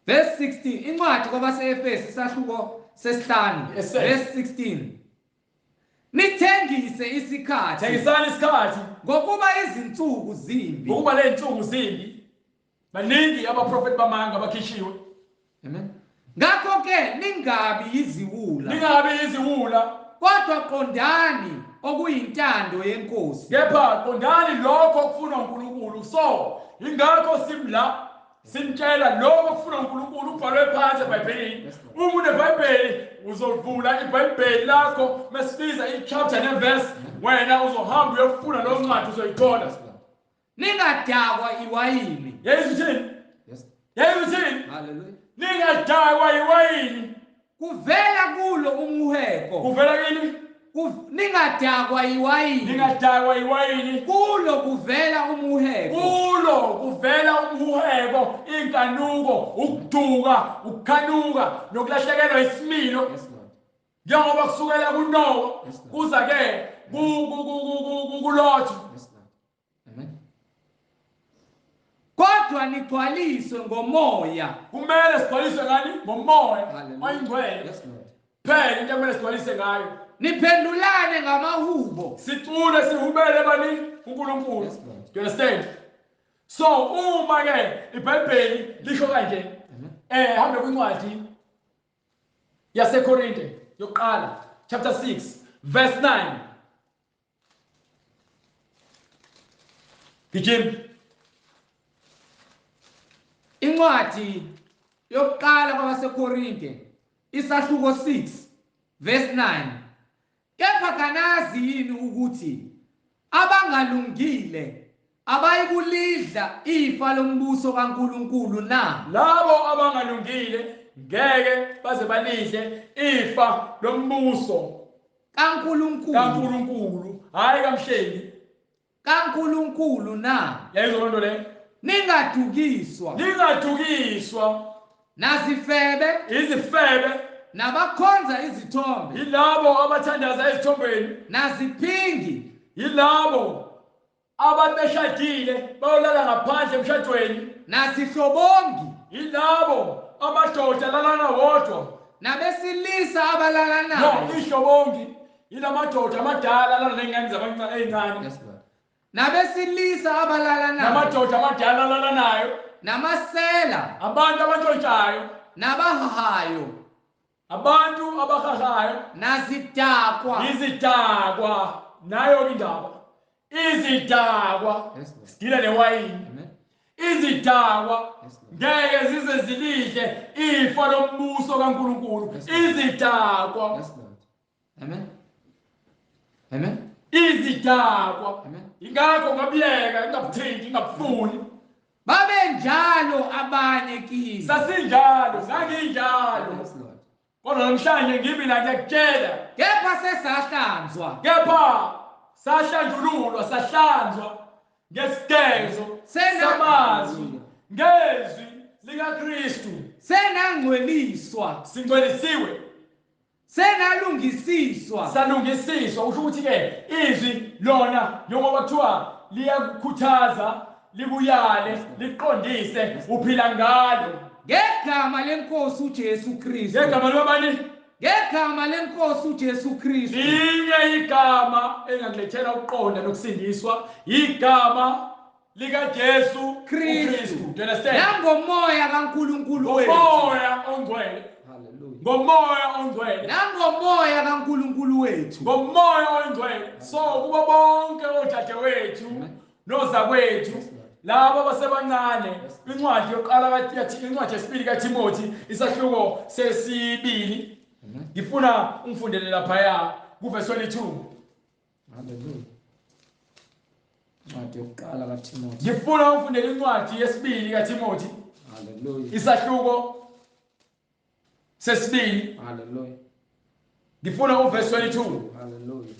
Verse 16, incwadi kwabaseEfesu isahluko sesihlanu, verse 16. Nithengise isikhathi. Thengisani isikhathi. Ngokuba izinsuku zimbi. Ngokuba lezinsuku zimbi. Baningi abaprofeti bamanga abakhishiwe. Amen. Ngakho ke ningabi iziwula. Ningabi iziwula. Kodwa qondani okuyintando yenkosi. Kepha qondani lokho okufunwa uNkulunkulu. So ingakho simla simtshela lokho okufunwa uNkulunkulu ubhalwe phansi eBhayibhelini. Uma uneBhayibheli uzovula iBhayibheli lakho mesibiza ichapter neverse, wena uzohamba uyofuna lo ncwadi uzoyithola. Ningadakwa iwayini. Yayizithini? Yayizithini? Hallelujah. Ningadakwa iwayini. Kuvela kulo umheko. Kuvela kini? Ningadakwa iwayini. Ningadakwa iwayini. Kulo kuvela umuheko. Kulo kuvela umuheko, inkanuko, ukuduka, ukukhanuka nokulahlekelwa isimilo. Yes Lord. Njengoba kusukela kuNowa kuza ke kuLot. Yes Lord. Amen. Kodwa nigcwaliswe ngomoya. Kumele sigcwaliswe ngani? Ngomoya oyingcwele. Yes Lord. Phela into ekumele sigcwalise ngayo. Niphendulane ngamahubo. Sicule sihubele bani uNkulunkulu. Yes Lord. Do you understand? So uma ke iBhayibheli lisho kanje, hambe kwincwadi yaseKorinte yokuqala chapter 6 verse 9. Gijima. Incwadi yokuqala kwabaseKorinte isahluko 6 verse 9. Kepha kanazi yini ukuthi abangalungile abayikulidla ifa lombuso kaNkulunkulu na? Labo abangalungile ngeke baze balidle ifa lombuso kaNkulunkulu. kaNkulunkulu, hayi kaMhlengi. kaNkulunkulu na? Yayizwa lonto le? Ningadukiswa. Ningadukiswa. Nazifebe, izifebe, nabakhonza izithombe, yilabo abathandaza ezithombeni, naziphingi, yilabo ababeshadile bayolala ngaphandle emshadweni, nazihlobongi, yilabo amadoda lalana wodwa, nabesilisa abalalanayo. No, ihlobongi yilamadoda amadala alala ney'ngane zabancane ey'ncane. Yes Lord. Nabesilisa abalalanayo, namadoda amadala alalanayo, namasela, abantu abantshontshayo, nabahahayo, abantu abahahayo, nazidakwa, izidakwa. Nayo indaba, izidakwa. Yes Lord. Sidila newayini. Amen. Izidakwa Yes Lord. ngeke zize zilidle ifa lombuso kaNkulunkulu. Yes Lord. Izidakwa. Yes Lord. Amen. Amen. Izidakwa. Amen. Ingakho ngabiyeka, ngingabuthinti, ngingabufuni. Babenjalo abanye kini. Sasinjalo, nganginjalo. Yes Lord. Kodwa namhlanje ngimi la ngiyakutshela. Kepha sesahlanzwa. Kepha sahlanjululwa, sahlanzwa ngesigezo samazwi, ngezwi likaKristu. Senangcweliswa. Singcwelisiwe. Senalungisiswa. Salungisiswa. Usho ukuthi ke izwi lona njengoba kuthiwa liyakukhuthaza, likuyale, liqondise, uphila ngalo. Ngegama lenkosi uJesu Kristu. Ngegama lobani? Ngegama lenkosi uJesu Kristu. Linye igama engakulethela ukuqonda nokusindiswa, igama likaJesu Kristu. Do you understand? Nangomoya kaNkulunkulu wethu. Ngomoya ongcwele. Hallelujah. Ngomoya ongcwele. Nangomoya kaNkulunkulu wethu. Ngomoya ongcwele. So kuba bonke odadewethu nozakwethu labo abasebancane, incwadi yokuqala incwadi yesibili kaTimothy isahluko sesibili. Ngifuna ungifundele laphaya kuverse 22. Hallelujah. Incwadi yokuqala kaTimothy. Ngifuna ungifundele incwadi yesibili kaTimothy. Hallelujah. Isahluko sesibili. Hallelujah. Ngifuna uverse 22. Hallelujah.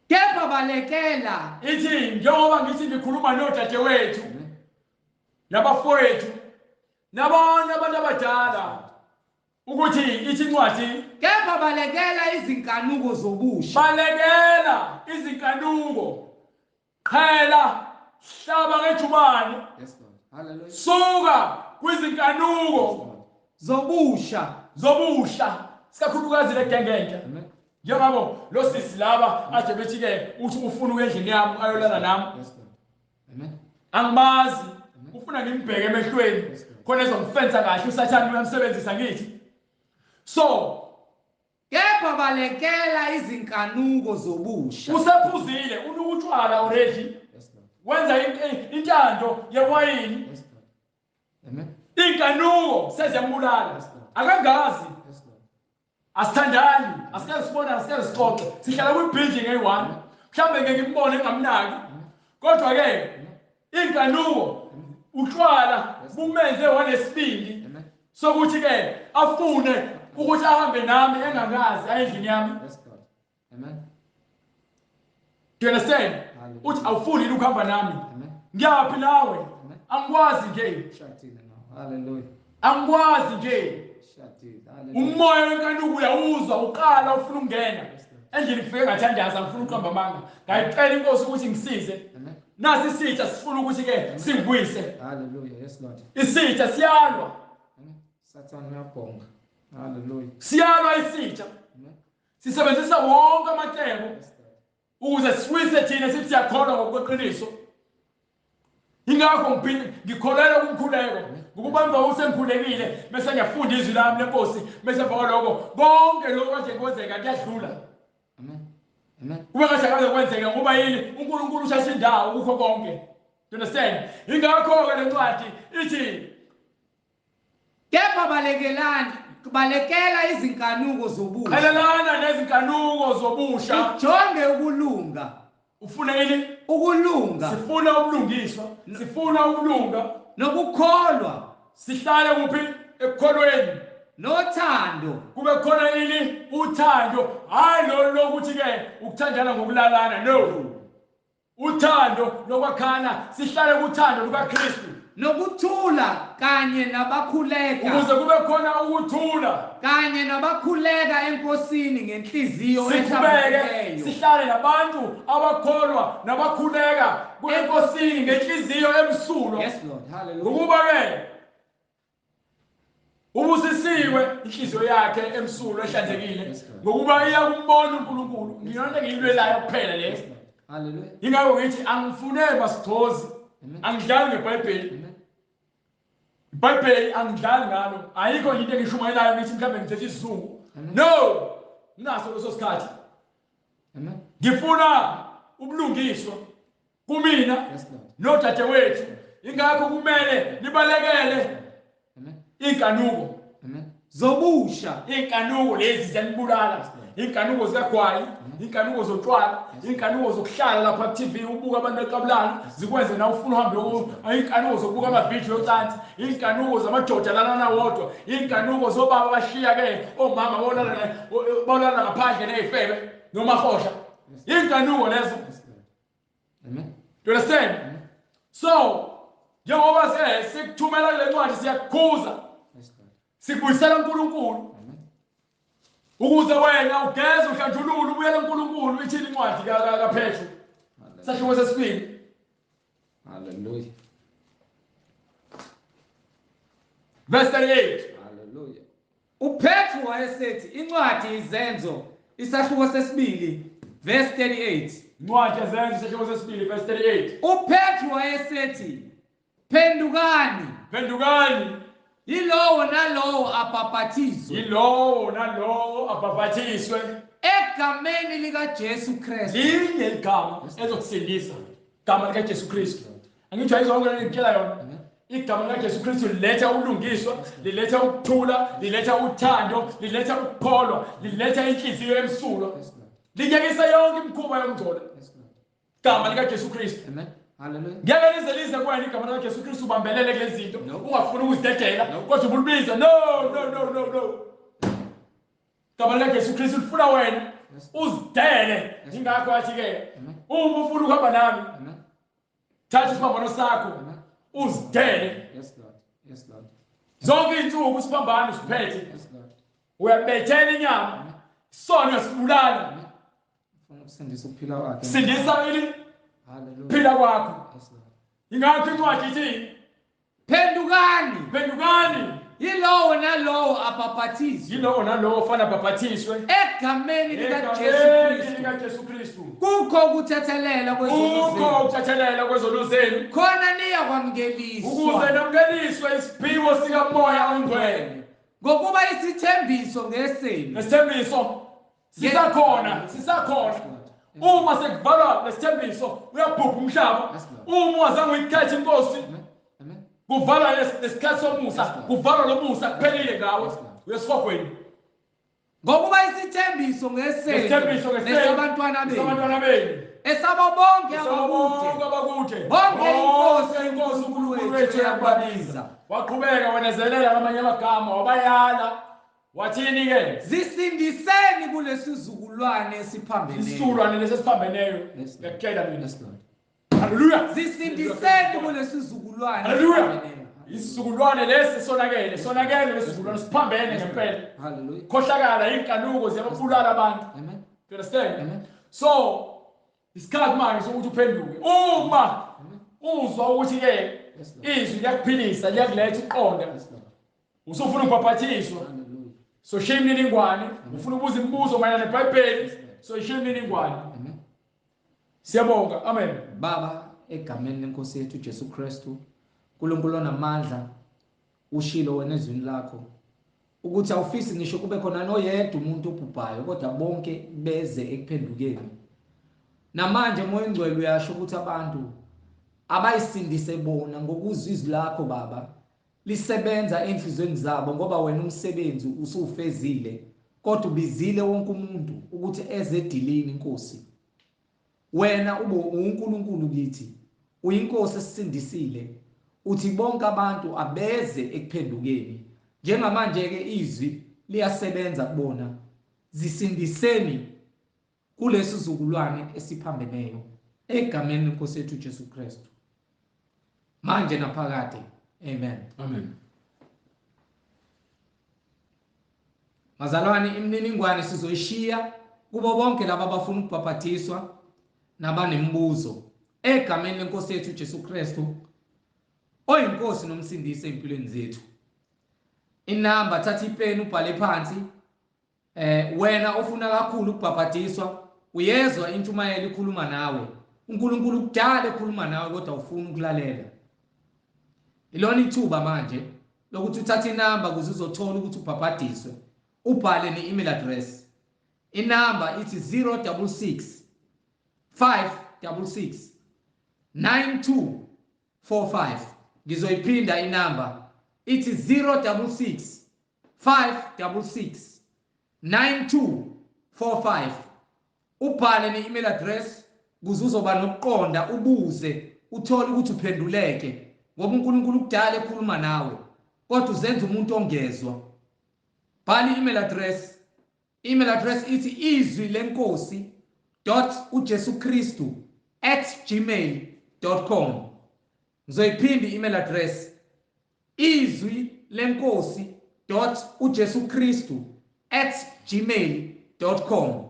Kepha balekela. Ithi njengoba ngithi ngikhuluma nodadewethu nabafowethu nabanye abantu abadala ukuthi ithi incwadi, kepha balekela izinkanuko zobusha. Balekela izinkanuko. Qhela, hlaba ngejubane. Yes Lord. Hallelujah. Suka kwizinkanuko zobusha. Zobusha sikakhulukazi legengentsha. Njengabo lo sisi laba aje bethi ke uthi ufuna ukuya endlini yami ayolala nami. Amen. Angimazi, ufuna ngimbheke emehlweni khona ezongifensa kahle uSathane uyamsebenzisa ngithi. So kepha balekela izinkanuko zobusha. Usephuzile unukutshwala already. Wenza intando yewayini. Amen. Inkanuko seziyambulala. Akangazi. Asithandani, asikaze sibone, asikaze sixoxe. Sihlala kwi-building eyi-1. Mhlawumbe ngeke ngimbone ngingamnaki. Kodwa ke inkanuko utshwala bumenze wanesibindi sokuthi ke afune ukuthi ahambe nami engangazi ayendlini yami. Amen. Do you understand? Uthi awufuni ukuhamba nami. Ngiyaphi nawe? Angikwazi nje. Hallelujah. Angikwazi nje. Umoya wenkanuko uyawuzwa uqala ufuna ukungena. Endlini kufike ngathandaza ngifuna ukuqamba amanga. Ngayicela inkosi ukuthi ngisize. Nasi isitha sifuna ukuthi ke singwise. Hallelujah. Yes Lord. Isitha siyalwa. Sathane uyabhonga. Hallelujah. Siyalwa isitha. Sisebenzisa wonke amacebo ukuze siwise thina sithi siyakholwa ngokweqiniso. Ingakho ngikholelwa kumkhuleko ngokuba emva kokuthi sengikhulekile bese ngiyafunda izwi lami lenkosi bese emva kwaloko konke lokho kade kwenzeka kuyadlula. Amen. Amen. Kube ngathi akaze kwenzeka ngoba yini uNkulunkulu ushasha indawo kukho konke. Do you understand? Ingakho-ke le ncwadi ithi kepha balekelani balekela izinkanuko zobusha. Qhelelana nezinkanuko zobusha. Ujonge ukulunga. Ufuna yini? Ukulunga. Sifuna ubulungiswa, sifuna ukulunga nokukholwa. Sihlale kuphi? Ekukholweni. Nothando. Kube khona yini? Uthando. Hayi lo lokuthi ke ukuthandana ngokulalana. No. Uthando lokwakhana, sihlale kuthando lukaKristu. Nokuthula kanye nabakhuleka. Ukuze kube khona ukuthula kanye nabakhuleka enkosini ngenhliziyo ehlambulukileyo. Sihlale nabantu abakholwa nabakhuleka enkosini ngenhliziyo emsulwa. Yes Lord. Hallelujah. Ukuba ke ubusisiwe inhliziyo yakhe emsulwa ehlanzekile ngokuba iyakumbona uNkulunkulu. Ngiyona engiyilwelayo kuphela le. Hallelujah. Ingakho ngithi angifune basithozi. Angidlali ngeBhayibheli. iBhayibheli angidlali ngalo. Ayikho nje into engishumayelayo ngithi mhlawumbe ngithethe isizungu. No, nginaso leso sikhathi. Amen. Ngifuna ubulungiswa kumina nodadewethu. Ingakho kumele nibalekele inkanuko. Amen. Zobusha. Inkanuko lezi ziyanibulala. Inkanuko zikagwayi, inkanuko zotshwala, inkanuko zokuhlala lapha ku-TV ubuka abantu beqabulana, zikwenze na ufuna uhambe inkanuko zokubuka amavidiyo ocansi, inkanuko zamadoda lalana wodwa, inkanuko zobaba bashiya ke omama bolala ngaphandle nezifebe nomahosha. Inkanuko lezo. Amen. Do you understand? So, njengoba sikuthumela kule ncwadi siyakukhuza. Sikubuyisela uNkulunkulu. Ukuze wena ugeze uhlanjulule ubuyele kuNkulunkulu. Ithini incwadi kaPetru? Sahluko sesibili. Hallelujah. Verse 38. Hallelujah. uPetru wayesethi incwadi izenzo isahluko sesibili verse 38. Incwadi izenzo isahluko sesibili verse 38. uPetru wayesethi phendukani. Phendukani. Yilowo nalowo abhaphathizwe. Yilowo nalowo abhaphathizwe egameni likaJesu Kristu. Linye igama ezokusindisa, igama likaJesu Kristu. Angitsho ayizonke ngikutshela yona. Igama likaJesu Kristu liletha ubulungiswa, liletha ukuthula, liletha uthando, liletha ukukholwa, liletha inhliziyo emsulwa. Linyekisa yonke imikhuba yomngcolo. Igama likaJesu Kristu. Amen. Hallelujah. Ngeke lize lize kuwena igama likaJesu Kristu ubambelele kulezi zinto. Ungafuni ukuzidedela kodwa ubulibiza. No, no, no, no, no. Igama likaJesu Kristu lifuna wena uzidele. Ingakho athi ke uma ufuna ukuhamba nami, thatha isiphambano sakho uzidele. Yes Lord. Yes Lord. Zonke izinsuku isiphambano usiphethe. Yes Lord. Uyabethela inyama. Sona uyasibulala. Ufuna ukusindisa ukuphila kwakhe. Sindisa ili Hallelujah. phila kwakho. Yes Lord. Ingakho incwadi ithi Phendukani. Phendukani. Yilowo nalowo abhaphathizwe. Yilowo nalowo ofana abhaphathizwe egameni likaJesu Kristu. Kukho ukuthethelela kwezono zenu. Kukho ukuthethelela kwezono zenu. Khona niyakwamukeliswa. Ukuze namukeliswe isiphiwo sikaMoya oNgcwele. Ngokuba isithembiso ngesenu. Nesithembiso sisakhona, sisakhona. Uma sekuvalwa lesithembiso uyabhubha umhlaba. Uma wazange uyikhethe inkosi, kuvalwa lesikhathi somusa, kuvalwa lomusa kuphelile ngawe. Uyesihogweni. Ngokuba isithembiso ngesenu nesabantwana benu, esabo bonke abakude, bonke inkosi uNkulunkulu wethu eyakubabiza. Waqhubeka wenezelela ngamanye amagama, wabayala. Wathini ke? Zisindiseni kulesizukulwane esiphambeneyo. Isizukulwane lesi esiphambeneyo. Ngiyakutshela mina. Haleluya. Zisindiseni kulesizukulwane. Haleluya. Isizukulwane lesi sonakele, sonakele lesizukulwane siphambene ngempela. Haleluya. Khohlakala inkanuko ziyababulala abantu. Amen. Do you understand? Amen. So isikhathi manje sokuthi uphenduke. Uma uzwa ukuthi ke izwi liyakuphilisa, liyakuletha uqonda. Usufuna ukubhaphathizwa. So shiya imininingwane, ufuna ukubuza imibuzo mayelana neBhayibheli, so shiya imininingwane. Amen. Siyabonga. Amen. Baba, egameni lenkosi yethu Jesu Kristu, uNkulunkulu onamandla, ushilo wena ezwini lakho ukuthi awufisi ngisho kube khona noyedwa umuntu obhubhayo, kodwa bonke beze ekuphendukeni. Namanje Moya oNgcwele uyasho ukuthi abantu abayisindise bona ngokuzwa izwi lakho Baba lisebenza enhlizweni zabo, ngoba wena umsebenzi usufezile, kodwa ubizile wonke umuntu ukuthi eze edilini. Inkosi, wena ube uNkulunkulu kithi, uyinkosi esisindisile, uthi bonke abantu abeze ekuphendukeni. Njengamanje ke izwi liyasebenza kubona. Zisindiseni kulesizukulwane esiphambeneyo, egameni lenkosi yethu Jesu Kristu, manje naphakade. Amen. Amen. Mazalwane, imininingwane sizoyishiya kubo bonke laba abafuna ukubhaphathizwa nabanemibuzo, egameni lenkosi yethu Jesu Kristu, oyinkosi nomsindisi empilweni zethu. Inamba, thatha ipeni ubhale phansi. Wena ofuna kakhulu ukubhaphathizwa, uyezwa intshumayelo ikhuluma nawe, uNkulunkulu kudala ekhuluma nawe kodwa ufuna ukulalela. Ilona ithuba manje lokuthi uthathe inamba ukuze uzothola ukuthi ubhaphathizwe, ubhale ne-email address. Inamba ithi 066 566 9245. Ngizoyiphinda inamba ithi 066 566 9245. Ubhale ne-email address ukuze uzoba nokuqonda, ubuze, uthole ukuthi uphenduleke, ngoba uNkulunkulu kudala ekhuluma nawe kodwa uzenza umuntu ongezwa. Bhala i-email address. Email address ithi izwi lenkosi .uJesuKristu@gmail.com. Ngizoyiphinda i-email address, izwi lenkosi .uJesuKristu@gmail.com.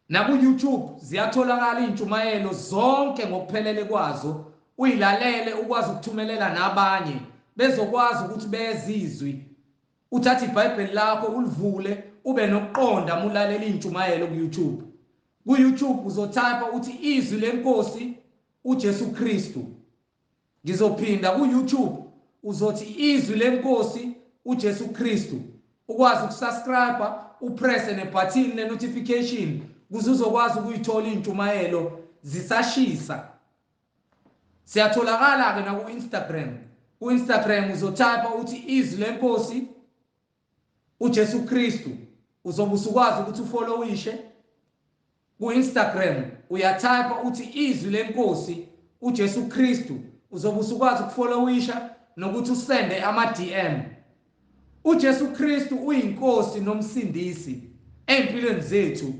Naku YouTube ziyatholakala intshumayelo zonke ngokuphelele kwazo, uyilalele ukwazi ukuthumelela nabanye bezokwazi ukuthi bezizwi. Uthatha iBhayibheli lakho ulivule ube nokuqonda mulalela intshumayelo ku YouTube. Ku YouTube uzotype uthi izwi lenkosi uJesu Kristu. Ngizophinda ku YouTube uzothi izwi lenkosi uJesu Kristu. Ukwazi ukusubscribe, upress nebutton le notification ukuze uzokwazi ukuyithola intshumayelo zisashisa. Siyatholakala ke na ku Instagram. Ku Instagram uzotype uthi izwi lenkosi uJesu Kristu, uzobe usukwazi ukuthi ufollowishe. Ku Instagram uyatype uthi izwi lenkosi uJesu Kristu, uzobe usukwazi ukufollowisha nokuthi usende ama DM. uJesu Kristu uyinkosi nomsindisi empilweni zethu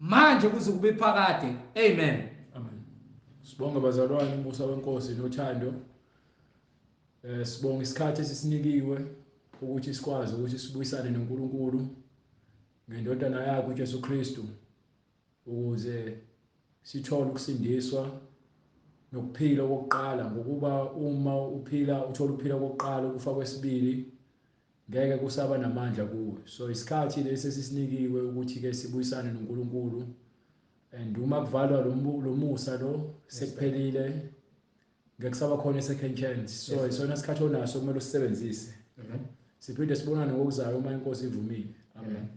manje kuze kube phakade. Amen. Amen. Sibonga bazalwane umusa wenkosi nothando. Sibonga isikhathi esisinikiwe ukuthi sikwazi ukuthi sibuyisane noNkulunkulu ngendodana yakhe uJesu Kristu, ukuze sithole ukusindiswa nokuphila okokuqala, ngokuba uma uphila uthola ukuphila okokuqala, ukufa kwesibili ngeke kusaba namandla kuwe. So isikhathi lesi esisinikiwe ukuthi ke sibuyisane noNkulunkulu, and uma kuvalwa lo musa lo sekuphelile, ngeke kusaba khona i-second chance. So isona sikhathi onaso kumele usisebenzise. Amen. Siphinde sibonane ngokuzayo uma iNkosi ivumile. Amen.